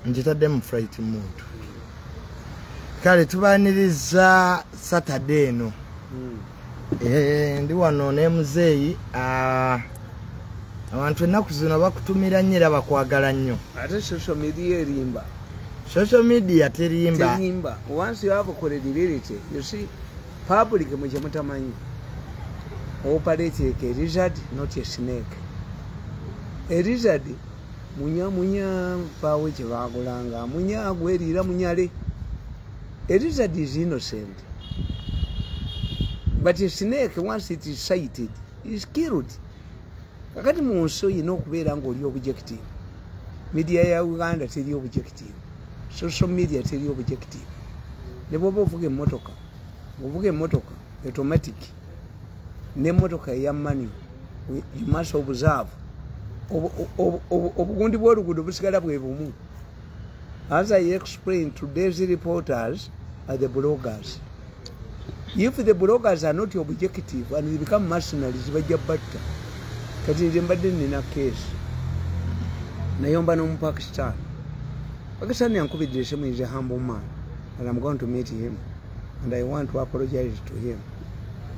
Njitadde mu flight mode. Kale tubaniriza Saturday eno. Ndi wano ne muzeeyi, abantu ennaku zino bakutumira nnyo era bakwagala nnyo. Ate social media erimba. Social media terimba. Terimba. Once you have credibility, you see, public mwe mutamanyi. Operate like a lizard, not a snake. A lizard, munya munya pawe kye baagulanga, munya agwerira munyale. A lizard is innocent. But a snake, once it is sighted, is killed. Kakati mu nsi oyina okubeera ng'oli objective. Media ya Uganda teri objective. Social media teri objective. Ne bw'oba ovuga emmotoka, ovuga emmotoka automatic, n'emmotoka eya manual, you must observe. Obugundi bw'oluguudo busigala bwe bumu. As I explained, today's reporters are the bloggers. If the bloggers are not objective and they become mercenaries, bajja batta. Kati nze mbadde nina case. Nayomba n'Omupakistan. Pakistan yankubidde essimu, is a humble man, and I'm going to meet him, and I want to apologize to him.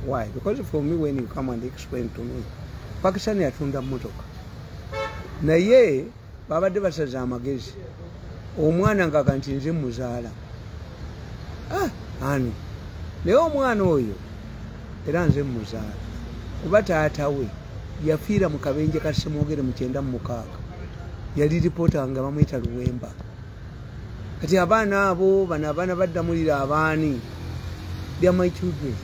Why? Because for me, when you come and explain to me, Pakistan yatunda mmotoka. Naye babadde basaze amagezi. Omwana ng'aga nti nze muzaala. Ah, ani? Naye omwana oyo era nze muzaala. Kuba taata we yafiira mu kabenje ka Ssemwogere mu 96. Yali ripoota nga bamuyita Luwemba. Kati abaana abo bano abaana baddamulira abaani. They are my children.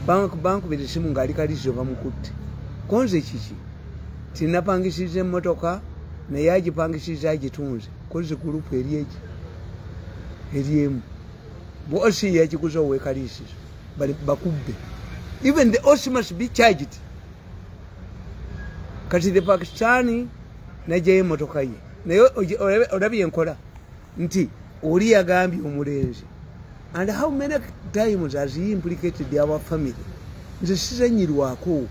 Bankubira essimu ng'ali Kaliisizo bamukutte. Konze kiki? Tinapangisiza emmotoka naye agipangisiza agitunze. Koze group eri egi. Eri emu. Bosi yakiguze ow'e Kaliisizo. Bali bakubbe. Even the OC must be charged. Kati the Pakistani n'aggyayo emmotoka ye. Naye olabye enkola nti oli yagambye omulenzi. And how many times has he implicated our family? Nze sizanyirwako.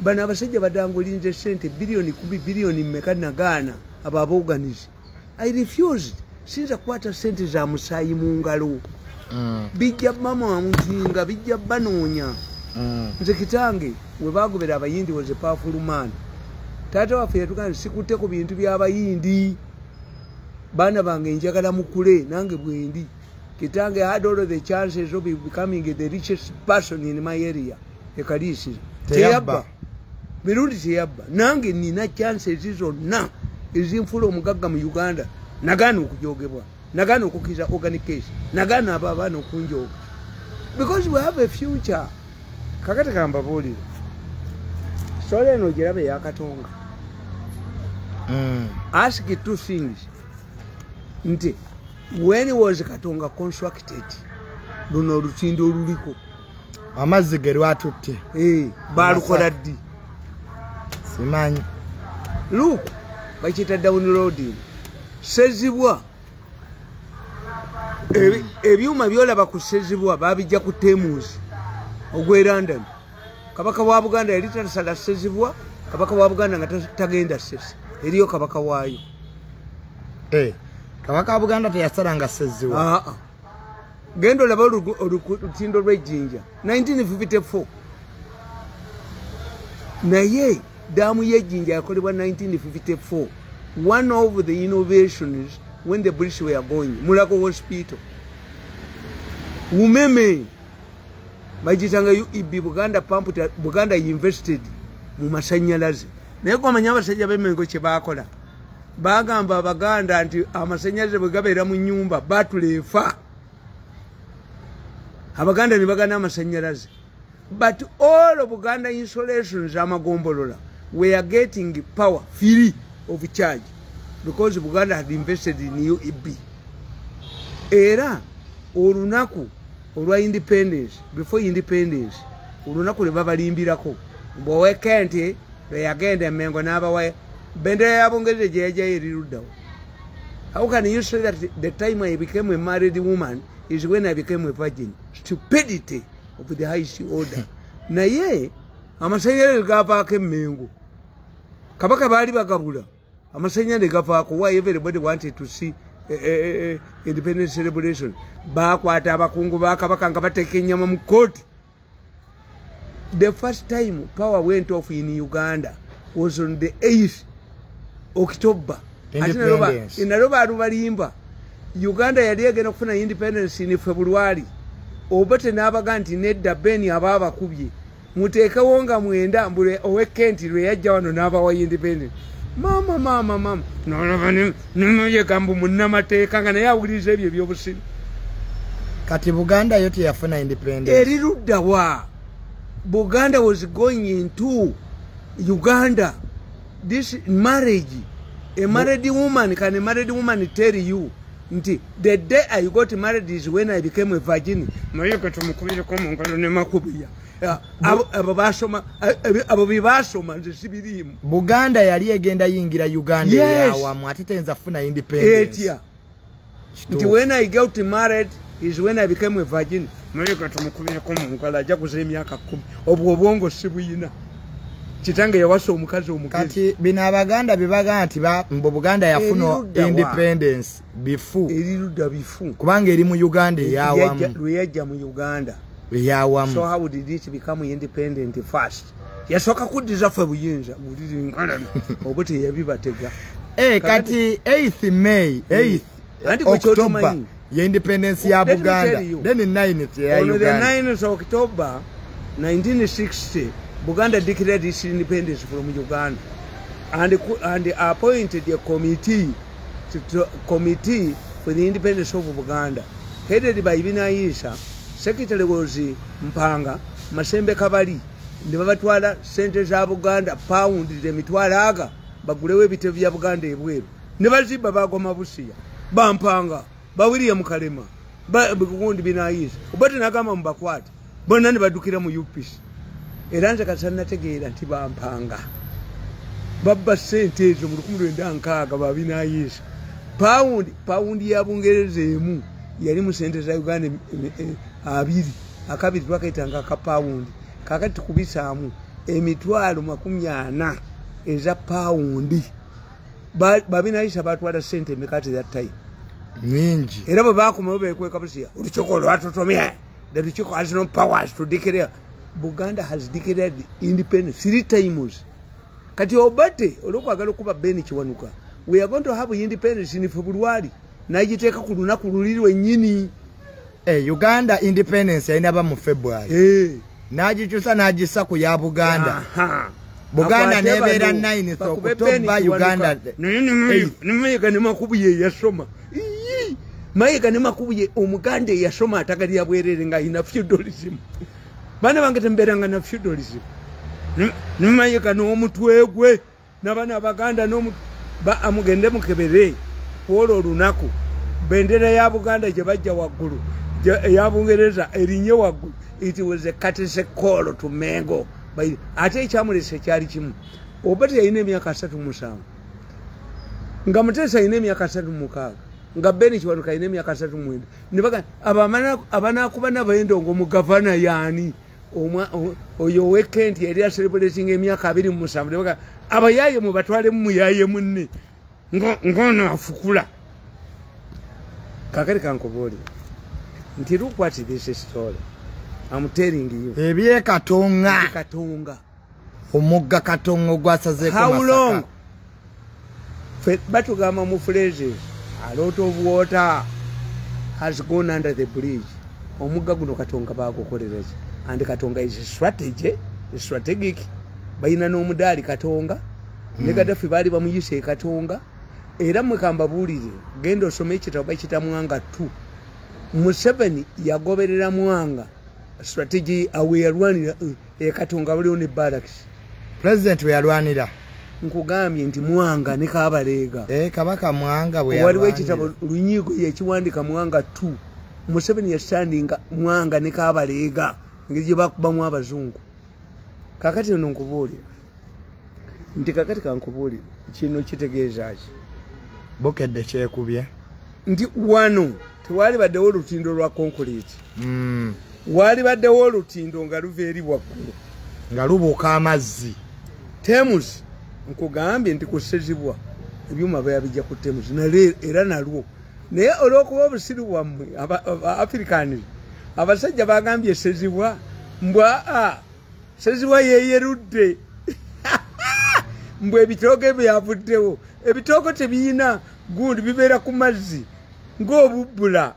Bano abasajja badangulinze ssente biliyoni 10 biliyoni mmeka nagaana abo abooganizi. I refused. Sinza kukwata ssente za musaayi mu ngalo. Bijja bamwantinga, bijja banoonya. Nze kitange we baagobera Abayindi was a powerful man. Taata waffe yatugamba nti sikutte ku bintu by'Abayindi. Baana bange njagala mukule nange bwendi. Kitange had all of the chances of becoming the richest person in my area. E Kaliisizo. Teyabba. Mirundi teyabba. Nange nina chances zonna ezinfuula omugagga mu Uganda. Nagaana okujogebwa. Nagaana okukkiriza organic case. Nagaana abo abaana okunjooga. Because we have a future. Kakati kambabuulire. Story eno ogirabe eya Katonga. Ask two things. Nti when was Katonga constructed? Luno olutindo oluliko. Amazzi ge lwatutte. Baalukola ddi? Simanyi. Look, bakiyita downloading. Sezibwa. Ebyuma byolaba ku Sezibwa babijja ku Thames ogw'e London. Kabaka wa Buganda yali tasala Sezibwa, Kabaka wa Buganda nga tagenda Ssese. Eriyo kabaka waayo. Kabaka wa Buganda teyasalanga Sezibwa. Genda olaba olutindo lw'ejjinja 1954. Naye daamu y'ejjinja yakolebwa 1954. One of the innovations when the British were going, Mulago Hospital. Umeme bagiyitanga UEB, Buganda pump, Buganda invested mu masanyalaze. Naye gwamanya abasajja b'Emmengo kye baakola. Bagamba Abaganda nti amasanyalaze bwe gabeera mu nnyumba batuleefa. Abaganda ne bagana amasanyalaze. But all of Buganda installations amagombolola were getting power free of charge because Buganda had invested in UEB. Era olunaku olwa independence, before independence, olunaku lwe babalimbirako bw'owekente lwe yagenda Emmengo n'abawa bendera ya Bungereza gye yajjayo eri luddawo. How can you say that the time I became a married woman is when I became a virgin? Stupidity of the highest order. Naye amasanyalaze gavaako Emmengo. Kabaka baali bagabula. Amasanyalaze gavaako. Why everybody wanted to see independence celebration? Bakwata abakungu ba kabaka nga bateeka ennyama mu kooti. The first time power went off in Uganda was on the 8th October. Independence. Naloba alubalimba. Uganda yali egenda okufuna independence in February. Obote n'abaga nti nedda, Beni aba abakubye, muteekewo nga 9 mbule ow'e Kent lwe yajja wano n'abawa independence. Maama, maama, maama, nolaba nemayega mbu munnamateeka nga naye awuliriza ebyo ebyobusiru. Kati Buganda yo teyafuna independence? Eri luddawa? Buganda was going into Uganda. This marriage, a married woman, can a married woman tell you nti the day I got married is when I became a virgin? Mayiga tumukubireko mu ngalo ne makubiya. Abo basoma, abo bebasoma, nze sibiriimu. Buganda yali egenda yingira Uganda Yes. eyawamu, ate teyinza kufuna independence. Etya? Kituufu. Nti when I got married is when I became a virgin. Mayiga tumukubireko mu ngalo, ajja kuza emyaka 10. Obwo obwongo si buyina. Kitange yawasa omukazi omugezi. Kati bino Abaganda byebagaa nti mbu Buganda yafuna Eri ludda wa? independence bifu. Eri ludda bifu. Kubanga eri mu Uganda eyawamu. Lwe yajja mu Uganda. Eyawamu. So how did it become independent first? Yasooka kuddiza ffe buyinza. Wulira enkalala. Oba teyabibatega. Kati 8th May, 8th Anti gwe October kyotomanyi. ye independence ya Let me Buganda. tell you. Then 9th ya On the Uganda. 9th of October 1960, Buganda declared its independence from Uganda and appointed a committee committee for the independence of Buganda, headed by Binaisa. Secretary was Mpanga Masembe Kabali. Ne babatwala sente za Buganda, pound emitwalo aga, bagulewo ebitebe bya Buganda ebweru. Ne bazibba, bagoma Busiya, bampanga ba William Kalema, gundi Binaisa. Oba tenagamba mubakwate bonna ne baddukira mu UPC. Era nze kati nategeera nti bampanga babba sente ezo mu 1960 ba Binaisa. Pawundi ya Bungereza emu yali mu sente za Uganda abiri akabiri, twakaitanga akapawundi. Kakati tukubisaamu 400,000 eza pawundi. Babinayisa batwala sente emeka that time? Nyingi. Era bwe bakomawo bekweka Busiya, olukiiko lwatutomye. The lukiiko has no powers to declare. Buganda has declared independence three times. Kati Obate olwokwagala okuba Ben Kiwanuka, we are going to have independence in February, nagiteeka ku lunaku luli lwennyini. Uganda independence yalina ba mu February. N'agikyusa n'agissa ku ya Buganda. Buganda Akwate nebeera bano, 9th bakube October, Ben Kiwanuka. Uganda Naye ne Mayiga ne Makubuye yasoma. Ii! Mayiga ne Makubuye, Omuganda eyasoma atagalira bwerere nga alina feudalism. Baana bange, tembeeranga na feudalism. Ne Mayiga n'omutwe gwe n'abaana Abaganda amugende mukebere kwolwo olunaku bendera ya Buganda gye bajja waggulu, eya Bungereza erinye waggulu. It was a courtesy call to Mengo. Ate ekyamulese kyali kimu. Oba teyalina emyaka 37, nga Muteesa alina emyaka 36, nga Ben Kiwanuka alina emyaka 39, ne baga abanaakuba n'abayendongo mu gavana yaani oyo ow'e Kent yali acelebrating emyaka 27. Ne baga abayaaye mubatwalemu muyaaye munne ng'ono afukula. Kakati kankubuulire nti look what this story I'm telling you. Ebyekatonga. Katonga. Omugga Katonga ogwasazeeko How long? Masaka. Batugamba mu phrases, a lot of water has gone under the bridge. Omugga guno Katonga bagukolera ki? And Katonga is a strategy, is strategic. Balina n'omudaali Katonga. Ne Gaddafi baali bamuyise e Katonga. Era mmwe kambabuulire, genda osome ekitabo bakiyita Mwanga 2. Museveni yagoberera Mwanga strategy awe yalwanira e Katonga, waliwo ne barracks. President we yalwanira. Nkugambye nti Mwanga ne Kabaleega. Kabaka Mwanga bwe Waliwo yalwanira. ekitabo Lunyigo yekiwandika, Mwanga 2. Museveni yasitandinga Mwanga ne Kabaleega engeri gye bakubamu abazungu. Kakati ono nkubuulira nti kakati kankubuulire kino kitegeeza ki? Bukedde kyekubye. Nti wano tewali baddewo olutindo lwa concrete. Waali baddewo olutindo nga luva eri waggulu Nga lubuuka amazzi. Thames, nkugambye nti kusezibwa Ebyuma bayabijja ku Thames nale era nalwo. Naye olw'okuba obusiru bwammwe Africans, abasajja bagambye Sezibwa mbwa a Sezibwa yeyerudde. Mbwe ebitoogo byavuddewo. Ebitoogo tebiyina gundi, bibeera ku mazzi ng'obubbula,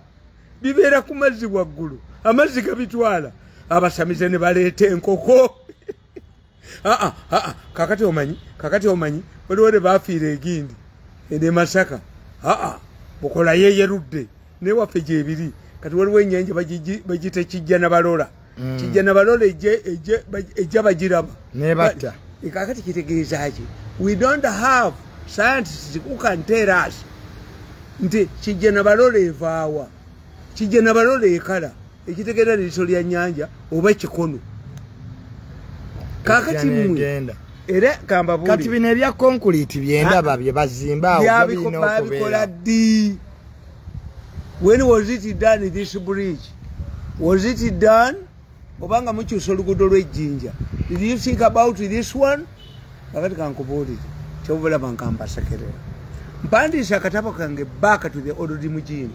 bibeera ku mazzi waggulu, amazzi gabitwala. Abasamize ne baleeta enkoko. Kakati omanyi, kakati omanyi waliwo ne bafiira egindi ene Masaka. Bukola yeyerudde naye waffe gyebiri. Kati waliwo ennyanja bagiyita Kijja Nabalola. Kijja Nabalola ejja bagiraba nebatta. Kakati kitegeeza ki? We don't have scientists who can tell us nti Kijja Nabalola evaawa, Kijja Nabalola ekala, ekitegeera liiso lya nnyanja oba kikono. Kakati mmwe era kambabuulire. Kati bino ebya concrete byendaba bye bazimba awo birina okubeera. Babikola ddi? When was it done, this bridge? Was it done? Obanga mukyusa oluguudo lw'ejjinja. Did you think about this one? Kakati kankubuulire. Kyova olaba nkambasekerera. Mpandiise akatabo kange Back to the Old Mujini.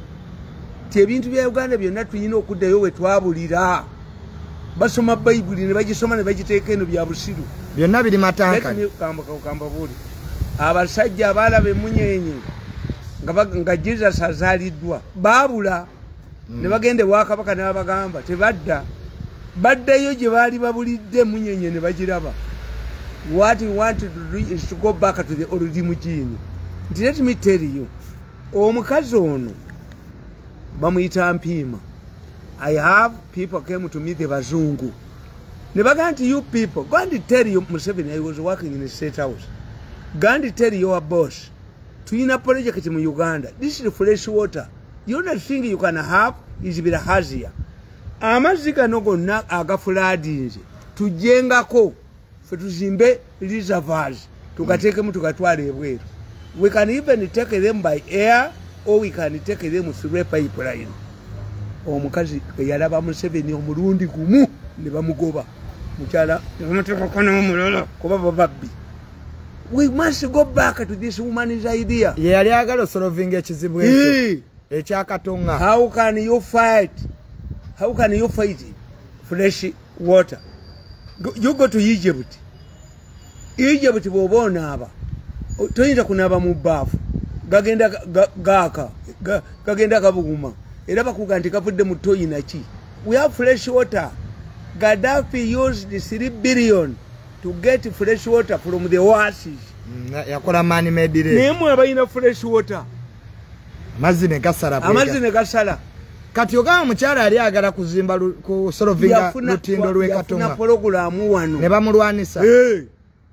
Ti ebintu bya Uganda byonna tulina okuddayo we twabulira. Basoma Bayibuli ne bagisoma ne bagiteeka eno bya busiru. Byonna biri matanka. Kambabuulire. Abasajja abalaba emunyenye nga Jesus azaaliddwa baabula ne bagenda ewa kabaka ne babagamba tebadda. Baddayo gye baali babulidde emunyenye ne bagiraba. What we want to do is to go back to the old mujini. Nti let me tell you, omukazi ono bamuyita Mpiima. I have people came to me, the bazungu. Ne bagamba nti you people, go and tell you Museveni, I was working in the State House. Go and tell your boss, tulina project mu Uganda. This is fresh water. The only thing you can have is bilharzia. Amazzi gano gonna agafulaadinze tujjengako ffe tuzimbe reservoirs tugateekemu tugatwale ebweru. We can even take them by air or we can take them through a pipeline. Omukazi yalaba Museveni omulundi gumu ne bamugoba. Mukyala bamuteekako n'omulala kuba bababbi. We must go back to this woman's idea. Ye yali ayagala osolovinga ekizibu ekyo ekyakatonga. How can you fight? How can you fight fresh water? You go to Egypt. Egypt bw'oba onaaba toyinza kunaaba mu bbaafu, gagenda gaaka, gagenda gabuguma, era bakuga nti kavudde mu toyi naki. We have fresh water. Gaddafi used 3 billion to get fresh water from the oasis. Yakola man made lake. Naye mmwe abalina fresh water, amazzi ne gasala, amazzi ne gasala. Kati ogamba mukyala yali ayagala kuzimba ku solovinga lutindo lw'e Katonga pologulaamu wano ne bamulwanisa.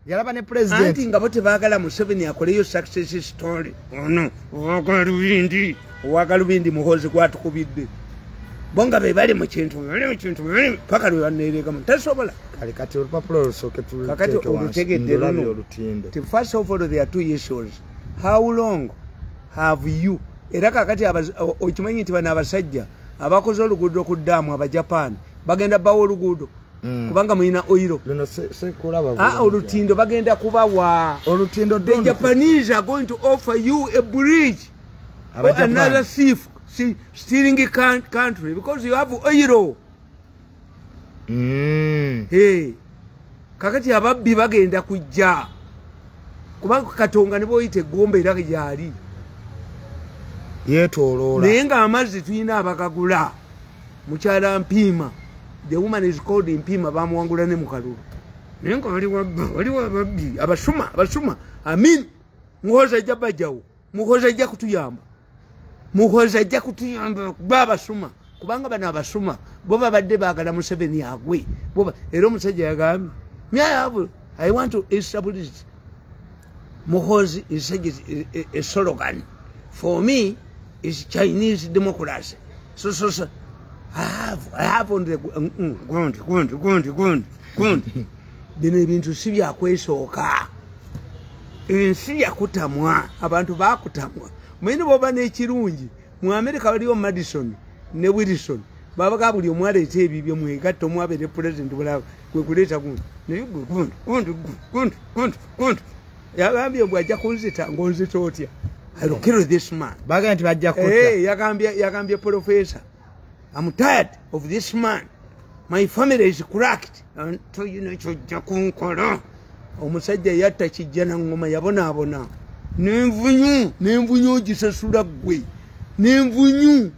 Yalaba ne president. Anti nga bo tebaagala Museveni akoleyo success story. Ono owagalubindi, owagalubindi Muhoozi gwatukubidde. Bo nga be bali mu kintu, bali mu kintu, paka lwe banneeregamu. Tasobola. Kale kati olupapula olusooke Kakati olutegedde luno. Olutindo. First of all, there are two issues. How long have you? Era kakati okimanyi nti bano abasajja abakoze oluguudo ku ddaamu Abajapaani bagenda bawa oluguudo kubanga mulina oil. Olutindo bagenda kubawa. Olutindo. The Japanese are going to offer you a bridge or another thief stealing country because you have oil. Hey. Kakati ababbi bagenda kujja kubanga Katonga ne boyita eggombe era gyali yeetooloola. Naye ng'amazzi tulina abagagula. Mukyala Mpiima, the woman is called Mpiima, bamuwangula ne mu kalulu. Naye nga waliwo ababbi abasuma, abasuma. Amin Muhoozi ajja bajjawo, Muhoozi ajja kutuyamba, Muhoozi ajja kutuyamba kuba abasuma, kubanga bano abasuma bo babadde baagala Museveni agwe. Era omusajja yagambye, I want to establish Muhoozi is a slogan. For me, it's Chinese democracy. So, I have on the ground, ground, ground. Bino ebintu si byakwesooka. Ensi yakutamwa, abantu bakutamwa. Mwene bw'oba n'ekirungi, mu America waliwo Madison ne Wilson. Babaga buli omu aleeta ebibyo mwegatta omu abeere president bulaba kwe kuleeta gundi. Naye gwe gundi, gundi, gundi, gundi, gundi. Yagambye bw'ajja kunzita ng'onzita otya? I will kill this man. Bagambye nti bajja kutta. Yagambye professor, I'm tired of this man. My family is cracked. Toyina kyojja kunkola. Omusajja yatta kijja na ngoma yabonaabona. Nenvunyu ogisasula ggwe. Nenvunyu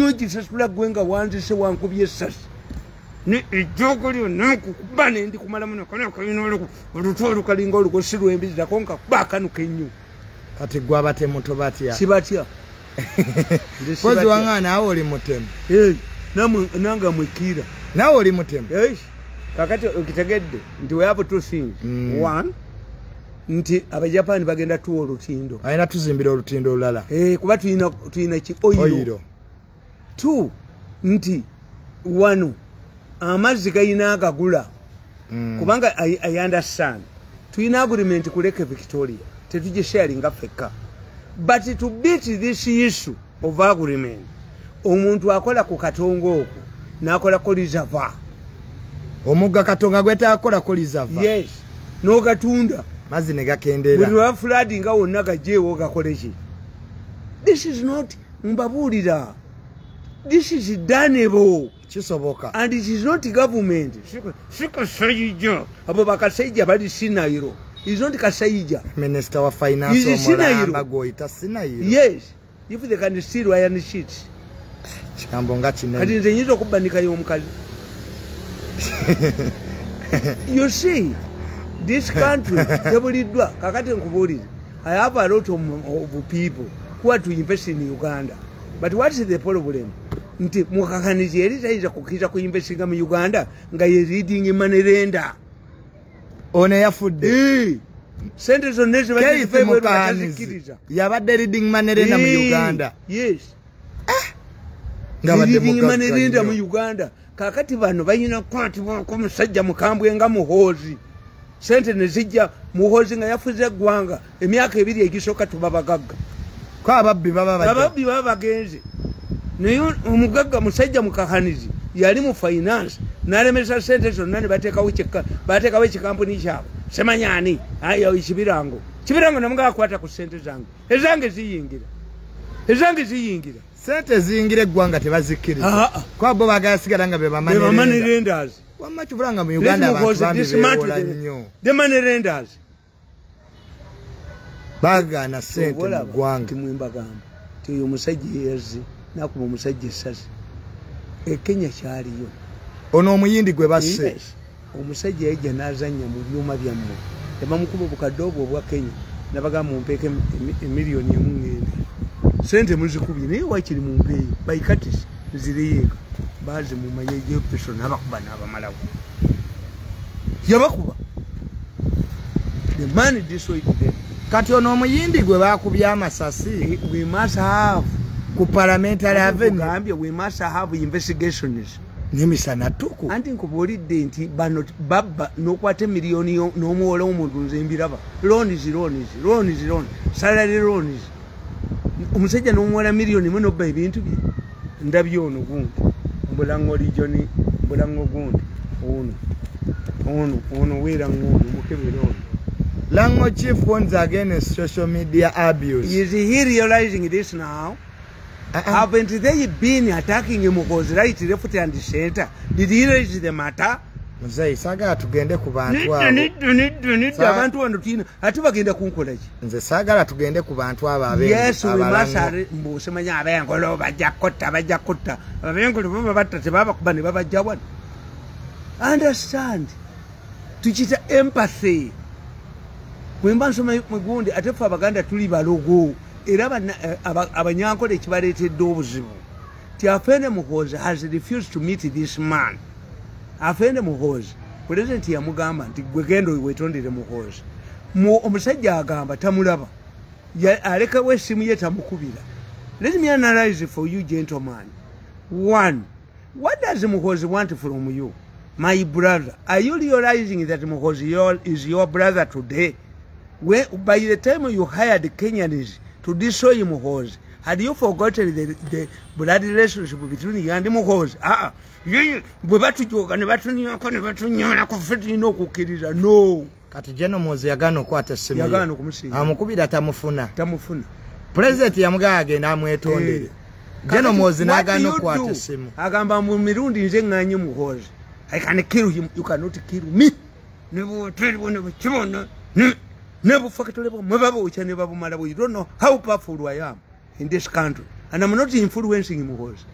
ogisasula ggwe nga wanzise wankubye essasi. Ne ejjoogo lyonna nkukuba ne ndikumalamu nakalina olutwe olukalinga olugosi lw'embizzi nako nkakuba akanuka ennyo. Kati ggwe abatemu tobatya? Sibatya. Kozi wanga naawe oli mutemu. Nange mwekiira. Naawe oli mutemu. Kakati okitegedde nti we have two things. One, nti Abajapani bagenda tuwa olutindo. Alina tuzimbira olutindo olulala. Kuba tulina ki oyiro. Two, nti wano amazzi gayina agagula. Kubanga I understand. Tulina agreement ku Lake Victoria. Tetugisharinga ffekka. But to beat this issue of agreement, omuntu akola ku Katonga okwo n'akolako reservoir. Omugga Katonga gwetaaga kukolako reservoir. Yes. N'ogatunda. Mazzi ne gakendeera. Buli lwa flooding nga wonna gaggyeewo gakole ki? This is not mbabuulira. This is doneable. Kisoboka. And it is not government. Si Kasayija. Abo bakasajja bali Sinayiro. It's not Kasayija. Minister wa finance omulamba gw'oyita Sinayiro. Yes. If they can steal iron sheets. Kigambo nga kinene. Kati nze nyinza okubanikayo omukazi. You see, this country, tebuliddwa. Kakati nkubuulire. I have a lot of people who are to invest in Uganda. But what is the problem? Nti mukakanizi eri tayinza kukkiriza ku investinga mu Uganda nga ye leading money lender. Ono yafudde. Sente zonna ze yabadde leading money lender mu Uganda. Yes. Ngabadde leading money lender mu Uganda. Kakati bano balina kukwatibwako omusajja mukambwe nga Muhoozi. Sente ne zijja Muhoozi nga yafuze eggwanga emyaka 2 egisooka tuba bagagga. Ko ababbi baba bajja. Ababbi baba bagenze. Naye omugagga musajja mukahanizi yali mu finance n'alemesa sente zonna ne bateekawo ekikampuni kyabwe. Semanya ani ayo Kibirango. Kibirango namuga akwata ku sente zange. Ezange ziyingira. Ezange ziyingira. Sente ziyingira eggwanga tebazikkiriza. Kwa bo bagala sigala nga be ba money lenders. Wamma kivulanga mu Uganda abantu bambi beewola nnyo. The money lenders. Bagaana sente mu ggwanga. Timwembagamba. Ti oyo omusajja yazze n'akuba omusajja essasi. E Kenya kyaliyo. Ono omuyindi gwe basse. Omusajja yajja n'azannya mu byuma byammwe. Tebamukuba obukadde obwo obwa Kenya. Nabagamba mumpeeke emiliyoni emu ngende. Sente muzikubye naye wakiri mumpeeyo. Bayikatisi nzireyo eka. Baazi mumanye Jefferson n'abakuba n'abamalawo. Yabakuba. The man destroyed them. Kati ono omuyindi gwe baakubye amasasi. We must have ku Parliamentary Avenue. Gambia, we must have investigations. N'emisana ttuku. Anti nkubuulidde nti bano babba n'okwata emiliyoni n'omuwola w'omuntu nze mbiraba. Loans, salary loans. Omusajja n'omuwola miliyoni emu n'obba ebintu bye. Ndabye ono gundi. Mbulango region, mbulango gundi. Ono weera ng'ono mukebere ono. Lango chief warns against social media abuse. Is he realizing this now? Haven't they been attacking him because right, left and center? Did he raise the matter? Mzee, saagala tugende ku bantu abo. Nidda abantu wano tulina ate bagenda kunkola ki? Nze saagala tugende ku bantu abo abe. Yes, we must mbu ab'engolo bajja kutta. Ab'engolo bo babatta tebabakuba ne babajja wano. Understand. Tukiyita empathy. Bwe mba nsoma mugundi ate ffe Abaganda tuli balogo. Era abanyankole ekibaleetedde obuzibu. Ti Afende Muhoozi has refused to meet this man. Afende Muhoozi, President yamugamba nti gwe genda wetondere Muhoozi. Omusajja agamba tamulaba. Alekawo essimu ye tamukubira. Let me analyze for you, gentlemen. One, what does Muhoozi want from you? My brother, are you realizing that Muhoozi is your brother today? When, by the time you hired Kenyans to destroy Muhoozi, had you forgotten the blood relationship between you and Muhoozi? No. Kati General Muhoozi yagaana okukwata essimu. Yagaana okumusinkana. Amukubira tamufuna. Tamufuna. President yamugamba agenda amwetondere. General Muhoozi n'agaana okukwata essimu. Agamba mu mirundi nze ŋŋanye Muhoozi. I can kill him, you cannot kill me. You don't know how powerful I am in this country. And I'm not influencing Muhoozi.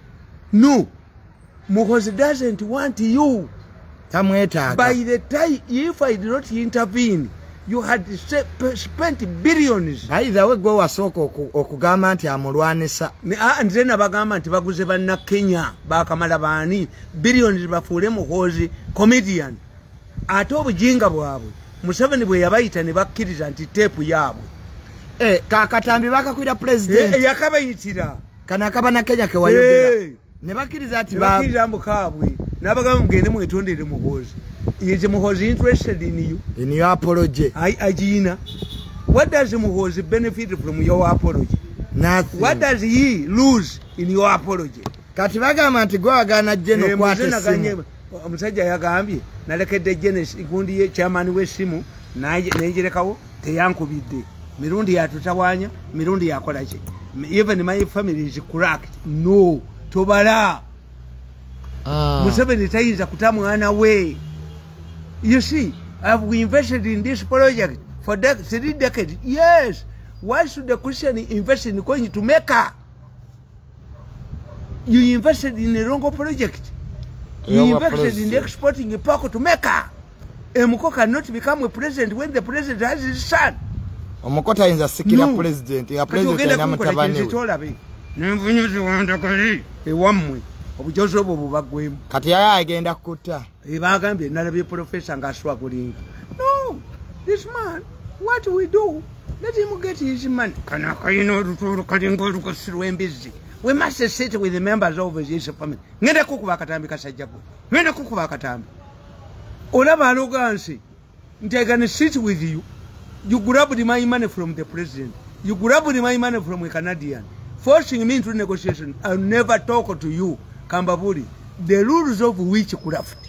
No. Muhoozi doesn't want you. By the time, if I did not intervene, you had spent billions. Either way, gwe wasooka okugamba nti amulwanisa. Nze nabagamba nti baguze banna Kenya, bakamala baani, billions bafuule Muhoozi comedian. Ate obujinga bwabwe, Museveni bwe yabayita ne bakkiriza nti teepu yaabwe. Kakatambi bakakwira president. Yakabayitira. Kana akaba na Kenya ke wayogera. Ne bakkiriza ati bakkiriza mbu kaabwe. N'abagamba mugende mwetondere Muhoozi. Is Muhoozi interested in you? In your apology. Ajina. What does Muhoozi benefit from your apology? Nothing. What does he lose in your apology? Kati bagamba nti gwe wagaana General kwata essimu. Omusajja yagambye nalekedde Genesis gundi ye chairman w'essimu nenjerekawo teyankubidde. Mirundi yatutawaanya, mirundi yakola ki? Even my family is cracked. No, tobala. Museveni tayinza kuta mwana we. You see, have we invested in this project for 3 decades? Yes. Why should the Christian invest in going to Mecca? You invested in a wrong project. You invested in exporting a pork to Mecca. Omuko cannot become a president when the president has his son. Omuko tayinza sikira president. Ya president na mutabani we. Nenvunyuzi wandakali. Ewammwe. Obujozi obwo bubaggwemu. Kati yaya agenda kutta. Bagambye nalabye professor ng'aswagulinga. No, this man, what we do? Let him get his money. Kano akayina olutuulu kalinga olugosi lw'embizzi. We must sit with the members of his family. Ngenda kukuba akatambi kasajja gwe. Ngenda kukuba akatambi. Olaba arrogance nti I can sit with you. You grabbed my money from the president. You grabbed my money from a Canadian. Forcing me into negotiation. I'll never talk to you. Kambabuli, the rules of witchcraft.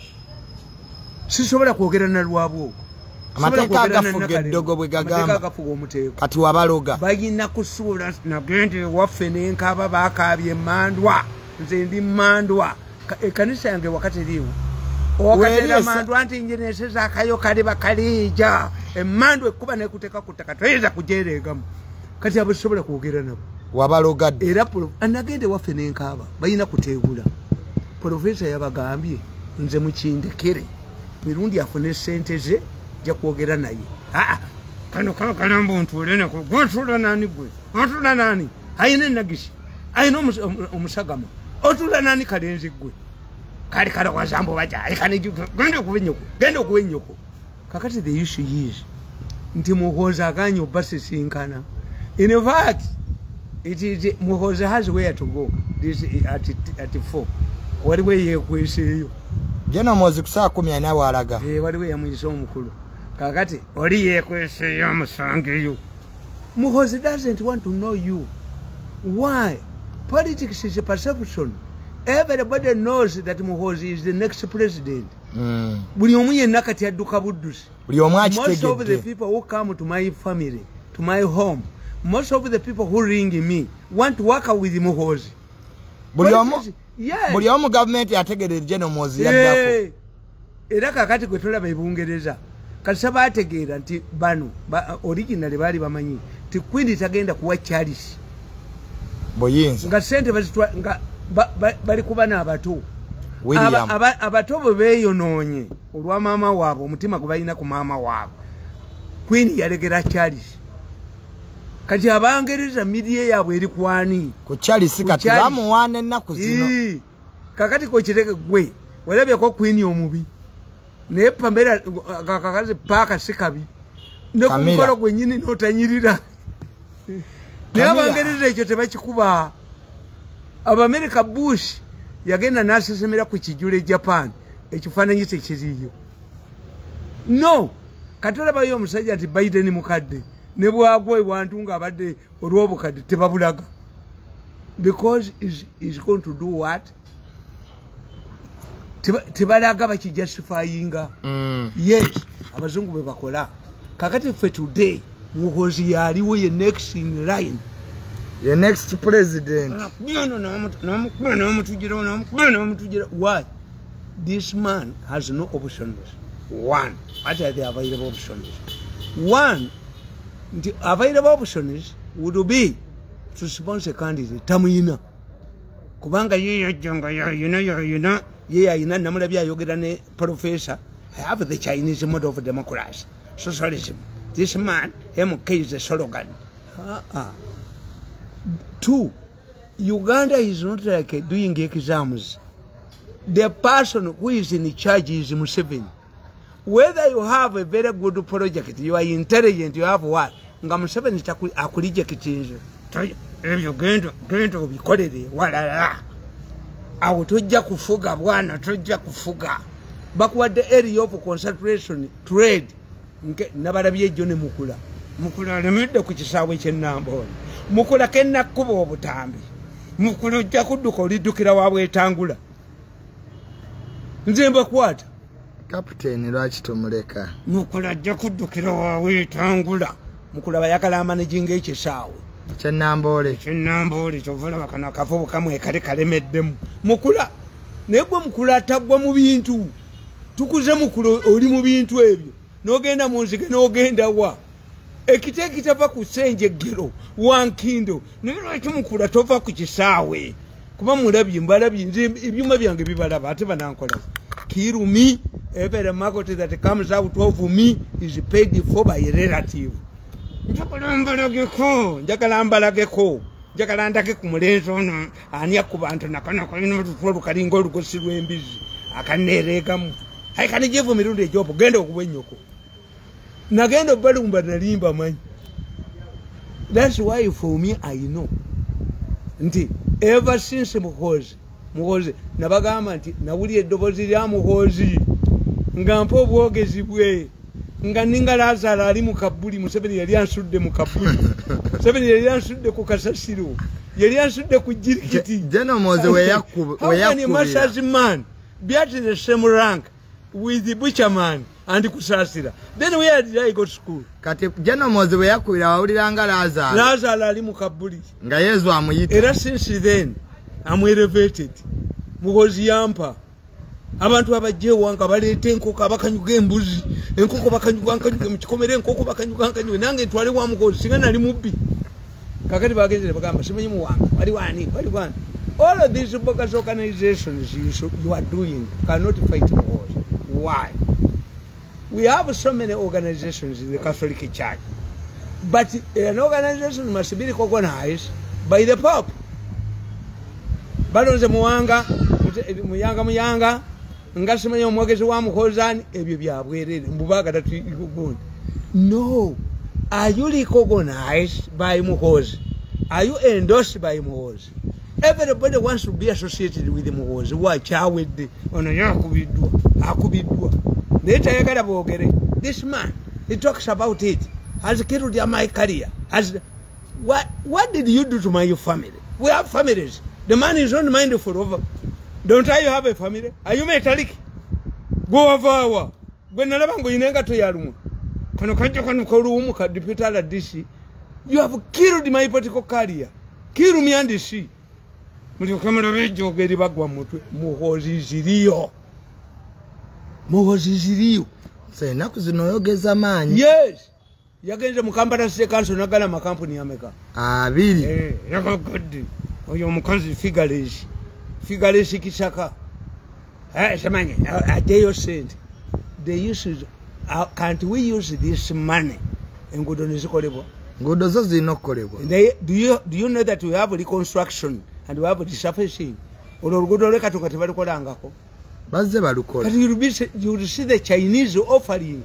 Sisobola kwogera na lwabwo. Amateeka agafuga eddogo bwe gagamba. Kati wabaloga. Balina kusuula nagenda ewaffe n'enkaaba bakaabye emmandwa. Nze ndi mmandwa. Ekkanisa yange wakati eriiwo. Owakatera mandwa nti nje neseza akayo kali bakaliija. Emmandwa ekkuba n'ekuteeka ku ttaka toyinza kujereegamu. Kati abo sisobola kwogera nabo. Wabaloga era anagende waffe n'enkaaba balina kuteegula. Profesa yabagambye nze mukindekere mirundi afune sente ze nja kwogera naye. Kano kakalamba ntuule nako gwotula nani gwe otula nani ayina enagisi ayina omusagama otula nani kalenzi gwe kali kalowazambo baja genda okuba ennyoko genda okuba ennyoko. Kakati the issue is nti Muhoozi aganye obasisinkana. In fact, it is Muhoozi has where to go this at 4. Waliwo yeekweseeyo. General Muhoozi ku ssaawa 14 walaga. Waliwo yamuyise omukulu. Kakati oli yeekweseeyo amusangeyo. Muhoozi doesn't want to know you. Why? Politics is a perception. Everybody knows that Muhoozi is the next president. Buli omu yenna kati adduka buddusi. Buli omu akitegedde. Most of the people who come to my family, to my home, most of the people who ring me want to work with Muhoozi. Buli omu government yategeera General Muhoozi yaddako. Era kakati gwe tulaba e Bungereza kasita baategeera nti bano originally baali bamanyi nti Queen tagenda kuwa Charles buyinza nga ssente bazitwa nga bali kuba n'abato. Abato bwe beeyonoonye olwa maama waabwe omutima gwe balina ku maama waabwe Queen yalegera Charles. Kati Abangereza media yaabwe eri kwani? Ku Charles kati bamuwaana ennaku zino. Kakati kokireke gwe walabyeko Queen omubi naye Pamela kakakazi paaka si kabi ne ku mukolo gwennyini n'otanyirira. Naye Abangereza ekyo tebakikuba. Abamerika Bush yagenda n'asesemera ku kijjulo e Japan ekifaananyi tekiriiyo. No, kati olabayo omusajja nti Biden mukadde ne bwagwa ewantu ng'abadde olw'obukadde tebabulaga. Because is going to do what? Tebalaga bakijustifyinga. Yes, abazungu bwe bakola. Kakati ffe today Muhoozi yaliwo ye next in line. The next president. Why? This man has no options. One, what are the available options? One, the available options would be to sponsor candidate Tamuyina. Kubanga ye yajjanga yayina ye yayina namulabye ayogera ne professor. I have the Chinese model of democracy, socialism. This man, MK is a slogan. Two, Uganda is not like doing exams. The person who is in charge is Museveni. Whether you have a very good project, you are intelligent, you have what? Nga Museveni akurejectinze. Ebyo genda obikolere walala. Awo tojja kufuga bwana, tojja kufuga. Bakuwadde area of concentration trade. Nabalabye ejjo ne Mukula. Mukula alemedde ku kisaawe ky'Ennambole. Mukula kennakuba obutambi. Mukula ojja kudduka oliddukira wabwetangula. Nze mbakwata. Captain lwaki tomuleka? Mukula ajja kuddukira wabwetangula. Mukula bayagala amanaginga ekisaawe ky'Ennambole. Ky'Ennambole kyova olaba kano akavubuka mwekale kalemeddemu. Mukula naye gwe Mukula ataggwa mu bintu. Tukuze Mukula oli mu bintu ebyo. N'ogenda mu nzige n'ogenda wa? Ekiti ekitava ku Ssenjegero Wankindo. Naye lwaki Mukula tova ku kisaawe? Kuba mulabye mbalabye nze ebyuma byange bibalaba ate banankola. Kill me, every maggot that comes out of me is paid for by a relative. Njagala mbalageko, njagala mbalageko, njagala ndage ku mulenzi ono ani akuba nti nakano kalina olutwe lukalinga olugosi lw'embizzi akaneereegamu. I can give mirundi ejobu genda okuba ennyoko. Nagenda obalumba nalimba manyi. That's why for me I know. Nti ever since Muhoozi nabagamba nti nawulira eddoboozi lya Muhoozi nga mpa obwogezi bwe nga ninga Lazaro ali mu kabuli. Museveni yali ansudde mu kabuli. Museveni yali ansudde ku kasasiro. Yali ansudde ku jirikiti. General Muhoozi we yakubira. Masters man be at the same rank with the butcher man and Kusasira. Then where did I go to school? Kati General Muhoozi we yakubira wawuliranga Lazaro. Lazaro ali mu kabuli. Nga Yesu amuyita. Era since then I'm elevated. Muhoozi yampa. Abantu abajje wanka baleeta enkoko abakanyuga embuzi. Enkoko bakanyuga nkanyuge mu kikomere, enkoko bakanyuga nkanyuge. Nange ntwale wa Muhoozi singa nali mubbi. Kakati bagenzere bagamba simanyi muwanga. Wali wani, wali wani. All of these bogus organizations you are doing cannot fight Muhoozi. Why? We have so many organizations in the Catholic Church. But an organization must be recognized by the Pope. Balonze Muwanga, Muyanga Muyanga, nga simanyi omwogezi wa Muhoozi ebyo byabwerere mbubaga tatugundi. No. Are you recognized by Muhoozi? Are you endorsed by Muhoozi? Everybody wants to be associated with Muhoozi. Why kyawedde ono yakubiddwa akubiddwa naye tayagala boogere. This man, he talks about it, has killed my career. Has what did you do to my family? We have families. The man is not mindful of. Don't I have a family? Are you metallic? Go over. Gwe nalaba ng'olina engatto ya lumwe. Kano kajja kano kolumu ka deputy RDC. You have killed my political career. Kill me and see. Mulyoke mulabe ejjooga eribagwa mu mutwe. Muhoozi ziriyo. Muhoozi ziriyo. Se ennaku zino oyogeza maanyi. Yes. Yagenze mu Kampala City Council n'agala amakampuni ameka? 2. Yakagadde. Oyo omukazi Figures. Figures Kisaka. Simanyi ajjeyo ssente. They use, can't we use this money? Enguudo ne zikolebwa. Nguudo zo zirina okukolebwa. Do you know that we have reconstruction and we have resurfacing? Olwo oluguudo lw'e Katonga tebalukolangako. Bazze balukola. But you will see the Chinese offering.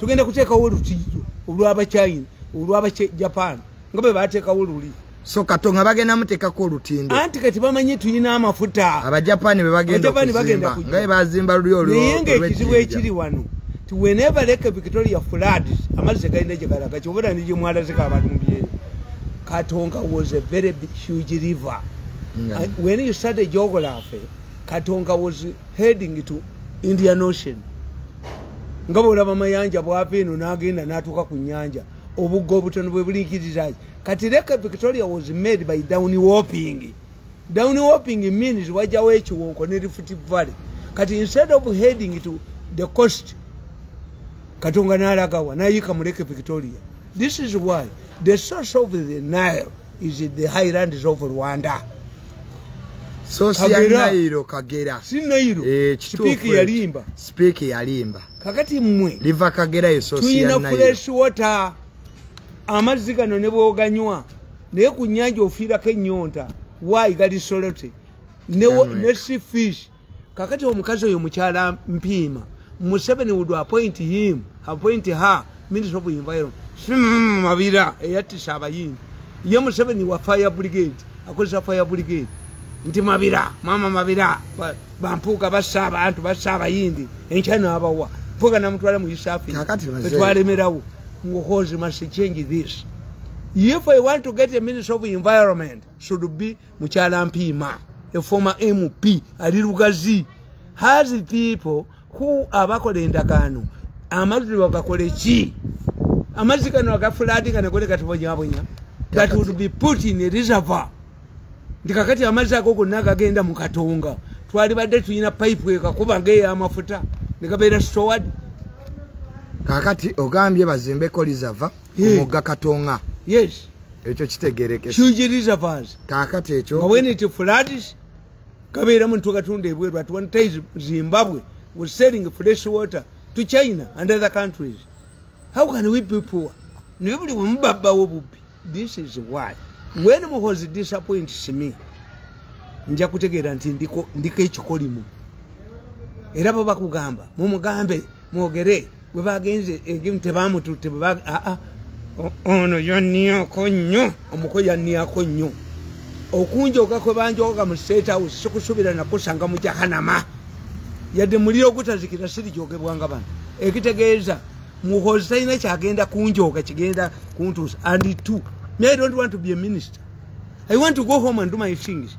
Tugenda kuteekawo olutindo olw'Abachina, olw'Abajapan nga bwe baateekawo luli. So Katonga bagenda muteekako olutindo. Anti kati bamanyi tulina amafuta. Abajapani be bagenda okuzimba. Nga bwe bazimba luli olwo. Naye ng'ekizibu ekiri wano ti whenever Lake Victoria floods, amazzi galina gye galaga, ky'oba ne gye mwalazeko abalumbyeyo. Katonga was a very big, huge river. When you study geography, Katonga was heading to Indian Ocean. Nga bw'olaba mayanja bw'ava eno n'agenda n'atuuka ku nnyanja, obugga obutono bwe bulinkiriza. Kati Lake Victoria was made by down warping. Down warping means wajjawo ekiwonko ne Rift Valley. Kati instead of heading to the coast, Katonga n'alagawa n'ayiika mu Lake Victoria. This is why the source of the Nile is in the highlands of Rwanda. Source ya Nile Kagera. Si Nile. Speke yalimba. Speke yalimba. Kakati mmwe River Kagera ye source ya Nile. Tulina fresh water. Amazzi gano ne bw'oganywa naye ku nnyanja ofiirako ennyonta. Why gali salty? Ne sea fish. Kakati omukazi oyo mukyala Mpiima, Museveni would appoint him, appoint her Minister of Environment. Mabira eyattisa abayindi. Ye Museveni wa fire brigade, akozesa fire brigade. Nti Mabira, mama Mabira, bampuuka bassa abantu, bassa abayindi, enkya n'abawa. Mpuuka namutwala mu East Africa. Twalemerawo. Muhoozi must change this. If I want to get a Minister of Environment, should be Mukyala Mpiima, a former MP, Ali Lugazi. Has people who abakola endagaano, amazzi bagakole ki? Amazzi gano agafulaadi gano gole gatubonyabonya. That would be put in a reservoir. Nti kakati amazzi ago gonna gagenda mu Katonga. Twalibadde tulina pipe ekakuba ng'ey'amafuta ne gabeera stored. Kakati ogambye bazimbeko reservoir omugga Katonga. Yes. Ekyo kitegerekese. Huge reservoirs. Kakati ekyo. When it floods, kabeera muntu gatunda ebweru. At one time Zimbabwe was selling fresh water to China and other countries. How can we be poor? Nobody will be. This is why. When Muhoozi disappoints me, nja kutegeera nti ndiko ekikolimu. Era bo bakugamba, mumugambe, mwogere, bwe bagenze egimu tebamututte, ono yanniako nnyo, omuko yanniako nnyo. Okunjoga kwe banjoga mu State House sikusuubira nakusanga mu Jahannama. Yadde muliro ogutazikira sirijogebwanga bano. Ekitegeeza Muhoozi talina kyagenda kunjoga kigenda kuntuusa. And two, me, I don't want to be a minister. I want to go home and do my things.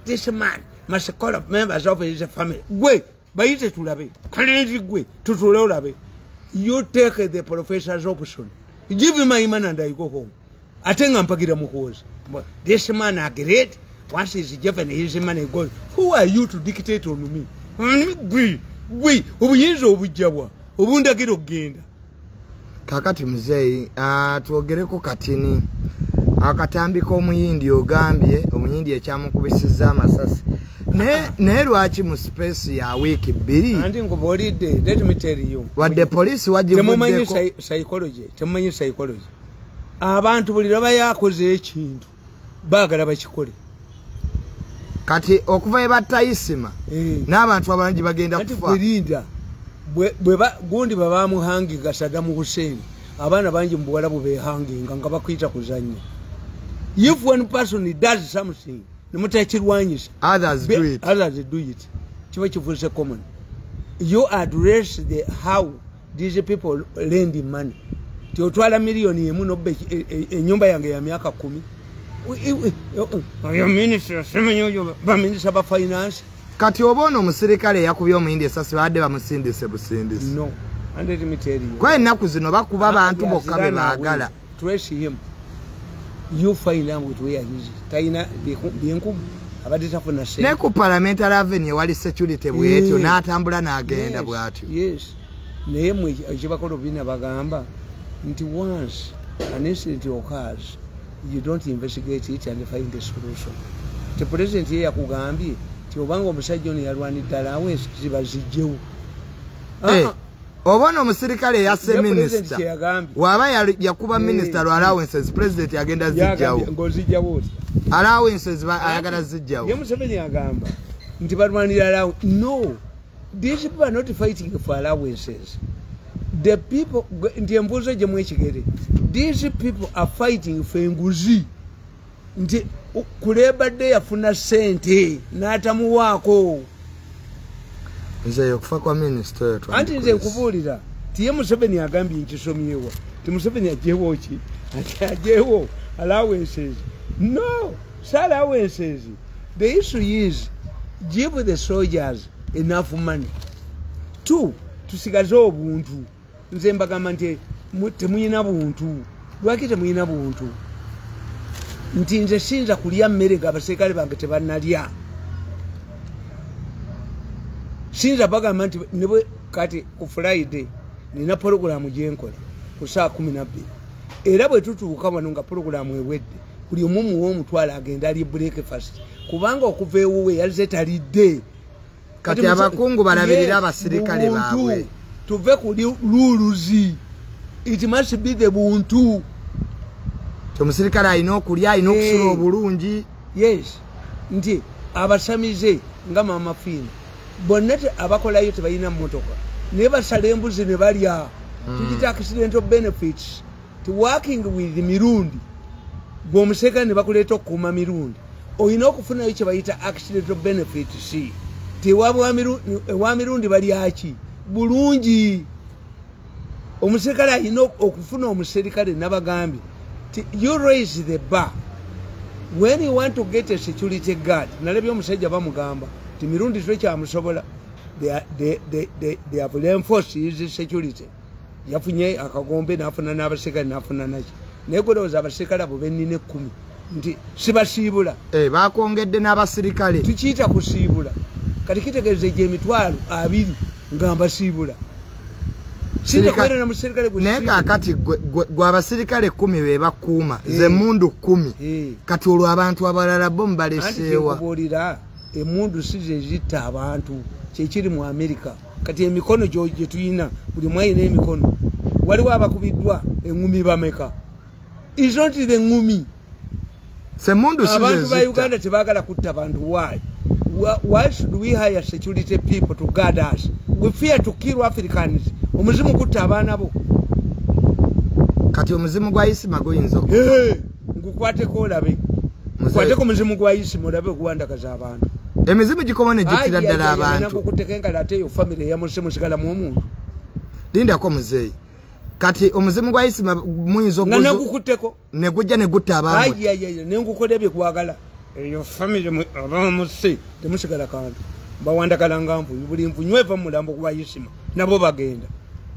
This man must call up members of his family. Gwe, bayite tulabe. Kalenzi gwe, tutule olabe. You take the professor's option. Give me my money and I go home. Ate nga mpagira Muhoozi. This man agreed. Once he's given his money, goes. Who are you to dictate on me? Gwe, gwe, obuyinza obujjabwa. Obundagira okugenda. Kakati muzeeyi, twogereko katini. Akatambi k'omuyindi ogambye, omuyindi ekyamukubisizza amasasi. Naye lwaki mu space ya wiiki 2? Anti nkubuulidde, let me tell you. Wadde poliisi wagivuddeko. Temumanyi psychology, temumanyi psychology. Abantu buli lwe yakoze ekintu, baagala bakikole. Kati okuva ebatta Isima, n'abantu abangi bagenda kufa. Anti gundi babamuhanginga Saddam Hussein, abaana bangi mu Buwarabu behanginga nga bakuyita kuzannya. If one person does something, nemutakirwanyisa, others do it. Others do it. Kiba kifuuse common. You address the how these people lend money. Ti otwala miliyoni emu nobba ennyumba yange ya myaka 10. Oyo minisita, simanyi oyo baminisita ba finance. Kati oba ono omusirikale eyakubye omuyindi essasi babadde bamusindise busindisi. No, and let me tell you. Kuba ennaku zino bakuba abantu bokka be baagala. Trace him. You find out where he is. Talina byenkumu abadde tafuna ssente. Ne ku Parliamentary Avenue wali security bw'etyo n'atambula n'agenda bw'atyo. Yes. Naye mmwe ekibakola obina bagamba nti once an incident occurs, you don't investigate it and find a solution. The president ye yakugambye nti obanga omusajja ono yalwanidde allowance ziba zijjewo. Oba ono omusirikale eyasse minisita waba yakuba minisita lwa allowances, president yagenda zijjawo. Ng'ozijjawo otya? Allowances ayagala zijjawo. Ye Museveni agamba nti balwanira allowance. No, these people are not fighting for allowances. The people, nti embuuzo gye mwekigere, these people are fighting for enguzi. Nti kulebadde yafuna ssente n'atamuwaako. Nze okufa kwa minisita oyo Anti nze nkubuulira ti ye Museveni agambye nkisomyewa ti Museveni aggyewo ki? Ati aggyewo allowances. No, allowances. The issue is give the soldiers enough money. 2, tusigaze obuntu. Nze mbagamba nti temuyina buntu. Lwaki temuyina buntu? Nti nze sinza kulya mmere nga abaserikale bange tebannalya. Sinza bagamba nti nebwe kati ku Friday nina porogulamu gyenkola ku saa 12. Era bwe tutuuka wano nga porogulamu ewedde, buli omu muwe omutwalo agenda alye breakfast, kubanga okuva ewuwe yazze talidde. Kati abakungu balabirira abasirikale baabwe. Tuve ku luluzi. It must be the buntu. Omusirikale alina okulya, alina okusula obulungi. Yes. Nti abasamize nga Mama Fina bonna abakolayo tebalina mmotoka, naye basala embuzi ne balya. Tugiyita accidental benefits. To working with mirundi, gwe omusirikale ne bakuleeta okukuuma mirundi, olina okufunayo kye bayita accidental benefits. Ti ewa mirundi balyaki bulungi. Omusirikale alina okufuna omusirikale nabagambye you raise the bar when you want to get a security guard. Nalabye omusajja bamugamba ti mirundi twekyamusobola, they have reinforced his security. Yafunye akagombe n'afuna n'abaserikale n'afuna naki, naye golowooza abaserikale abo bennina 10 nti sibasiibula. Bakwongedde n'abasirikale, tukiyita kusiibula. Kati kitegeeza egyo 20,000 nga mbasiibula. Naye kaakati gwe abasirikale 10 be bakuuma, ze emmundu 10, kati olwo abantu abalala bo mubaleseewa? Anti emmundu si ze zitta abantu, kyekiri mu Amerika. Kati emikono gye tuyina, buli omu alina emikono. Waliwo abakubiddwa eŋŋumi bameka? Is not the ŋŋumi. Abantu ba Uganda tebaagala kutta bantu. Why? Why should we hire security people to guard us? We fear to kill Africans. Omuzimu kutta abaana bo. Kati omuzimu gwa Isima guyinza ngukwateko olabe. Ngukwateko omuzimu gwa Isima olabe oguwandakaza abantu. Emizimu gikoma ne gittira ddala abantu. Nakukutteko engalo ate eyo famire eyamuse musigalamu omuntu. Lindako muzeeyi. Kati omuzimu gwa Isima muyinza nga nagukutteko ne gujja ne gutta abantu. Ayi ne ngukola ebyekwagala. Eyo famire abamuse temusigala kantu. Bawandakala nga nvunyu, buli nvunyu eva mu mulambo gwa Isima nabo bagenda.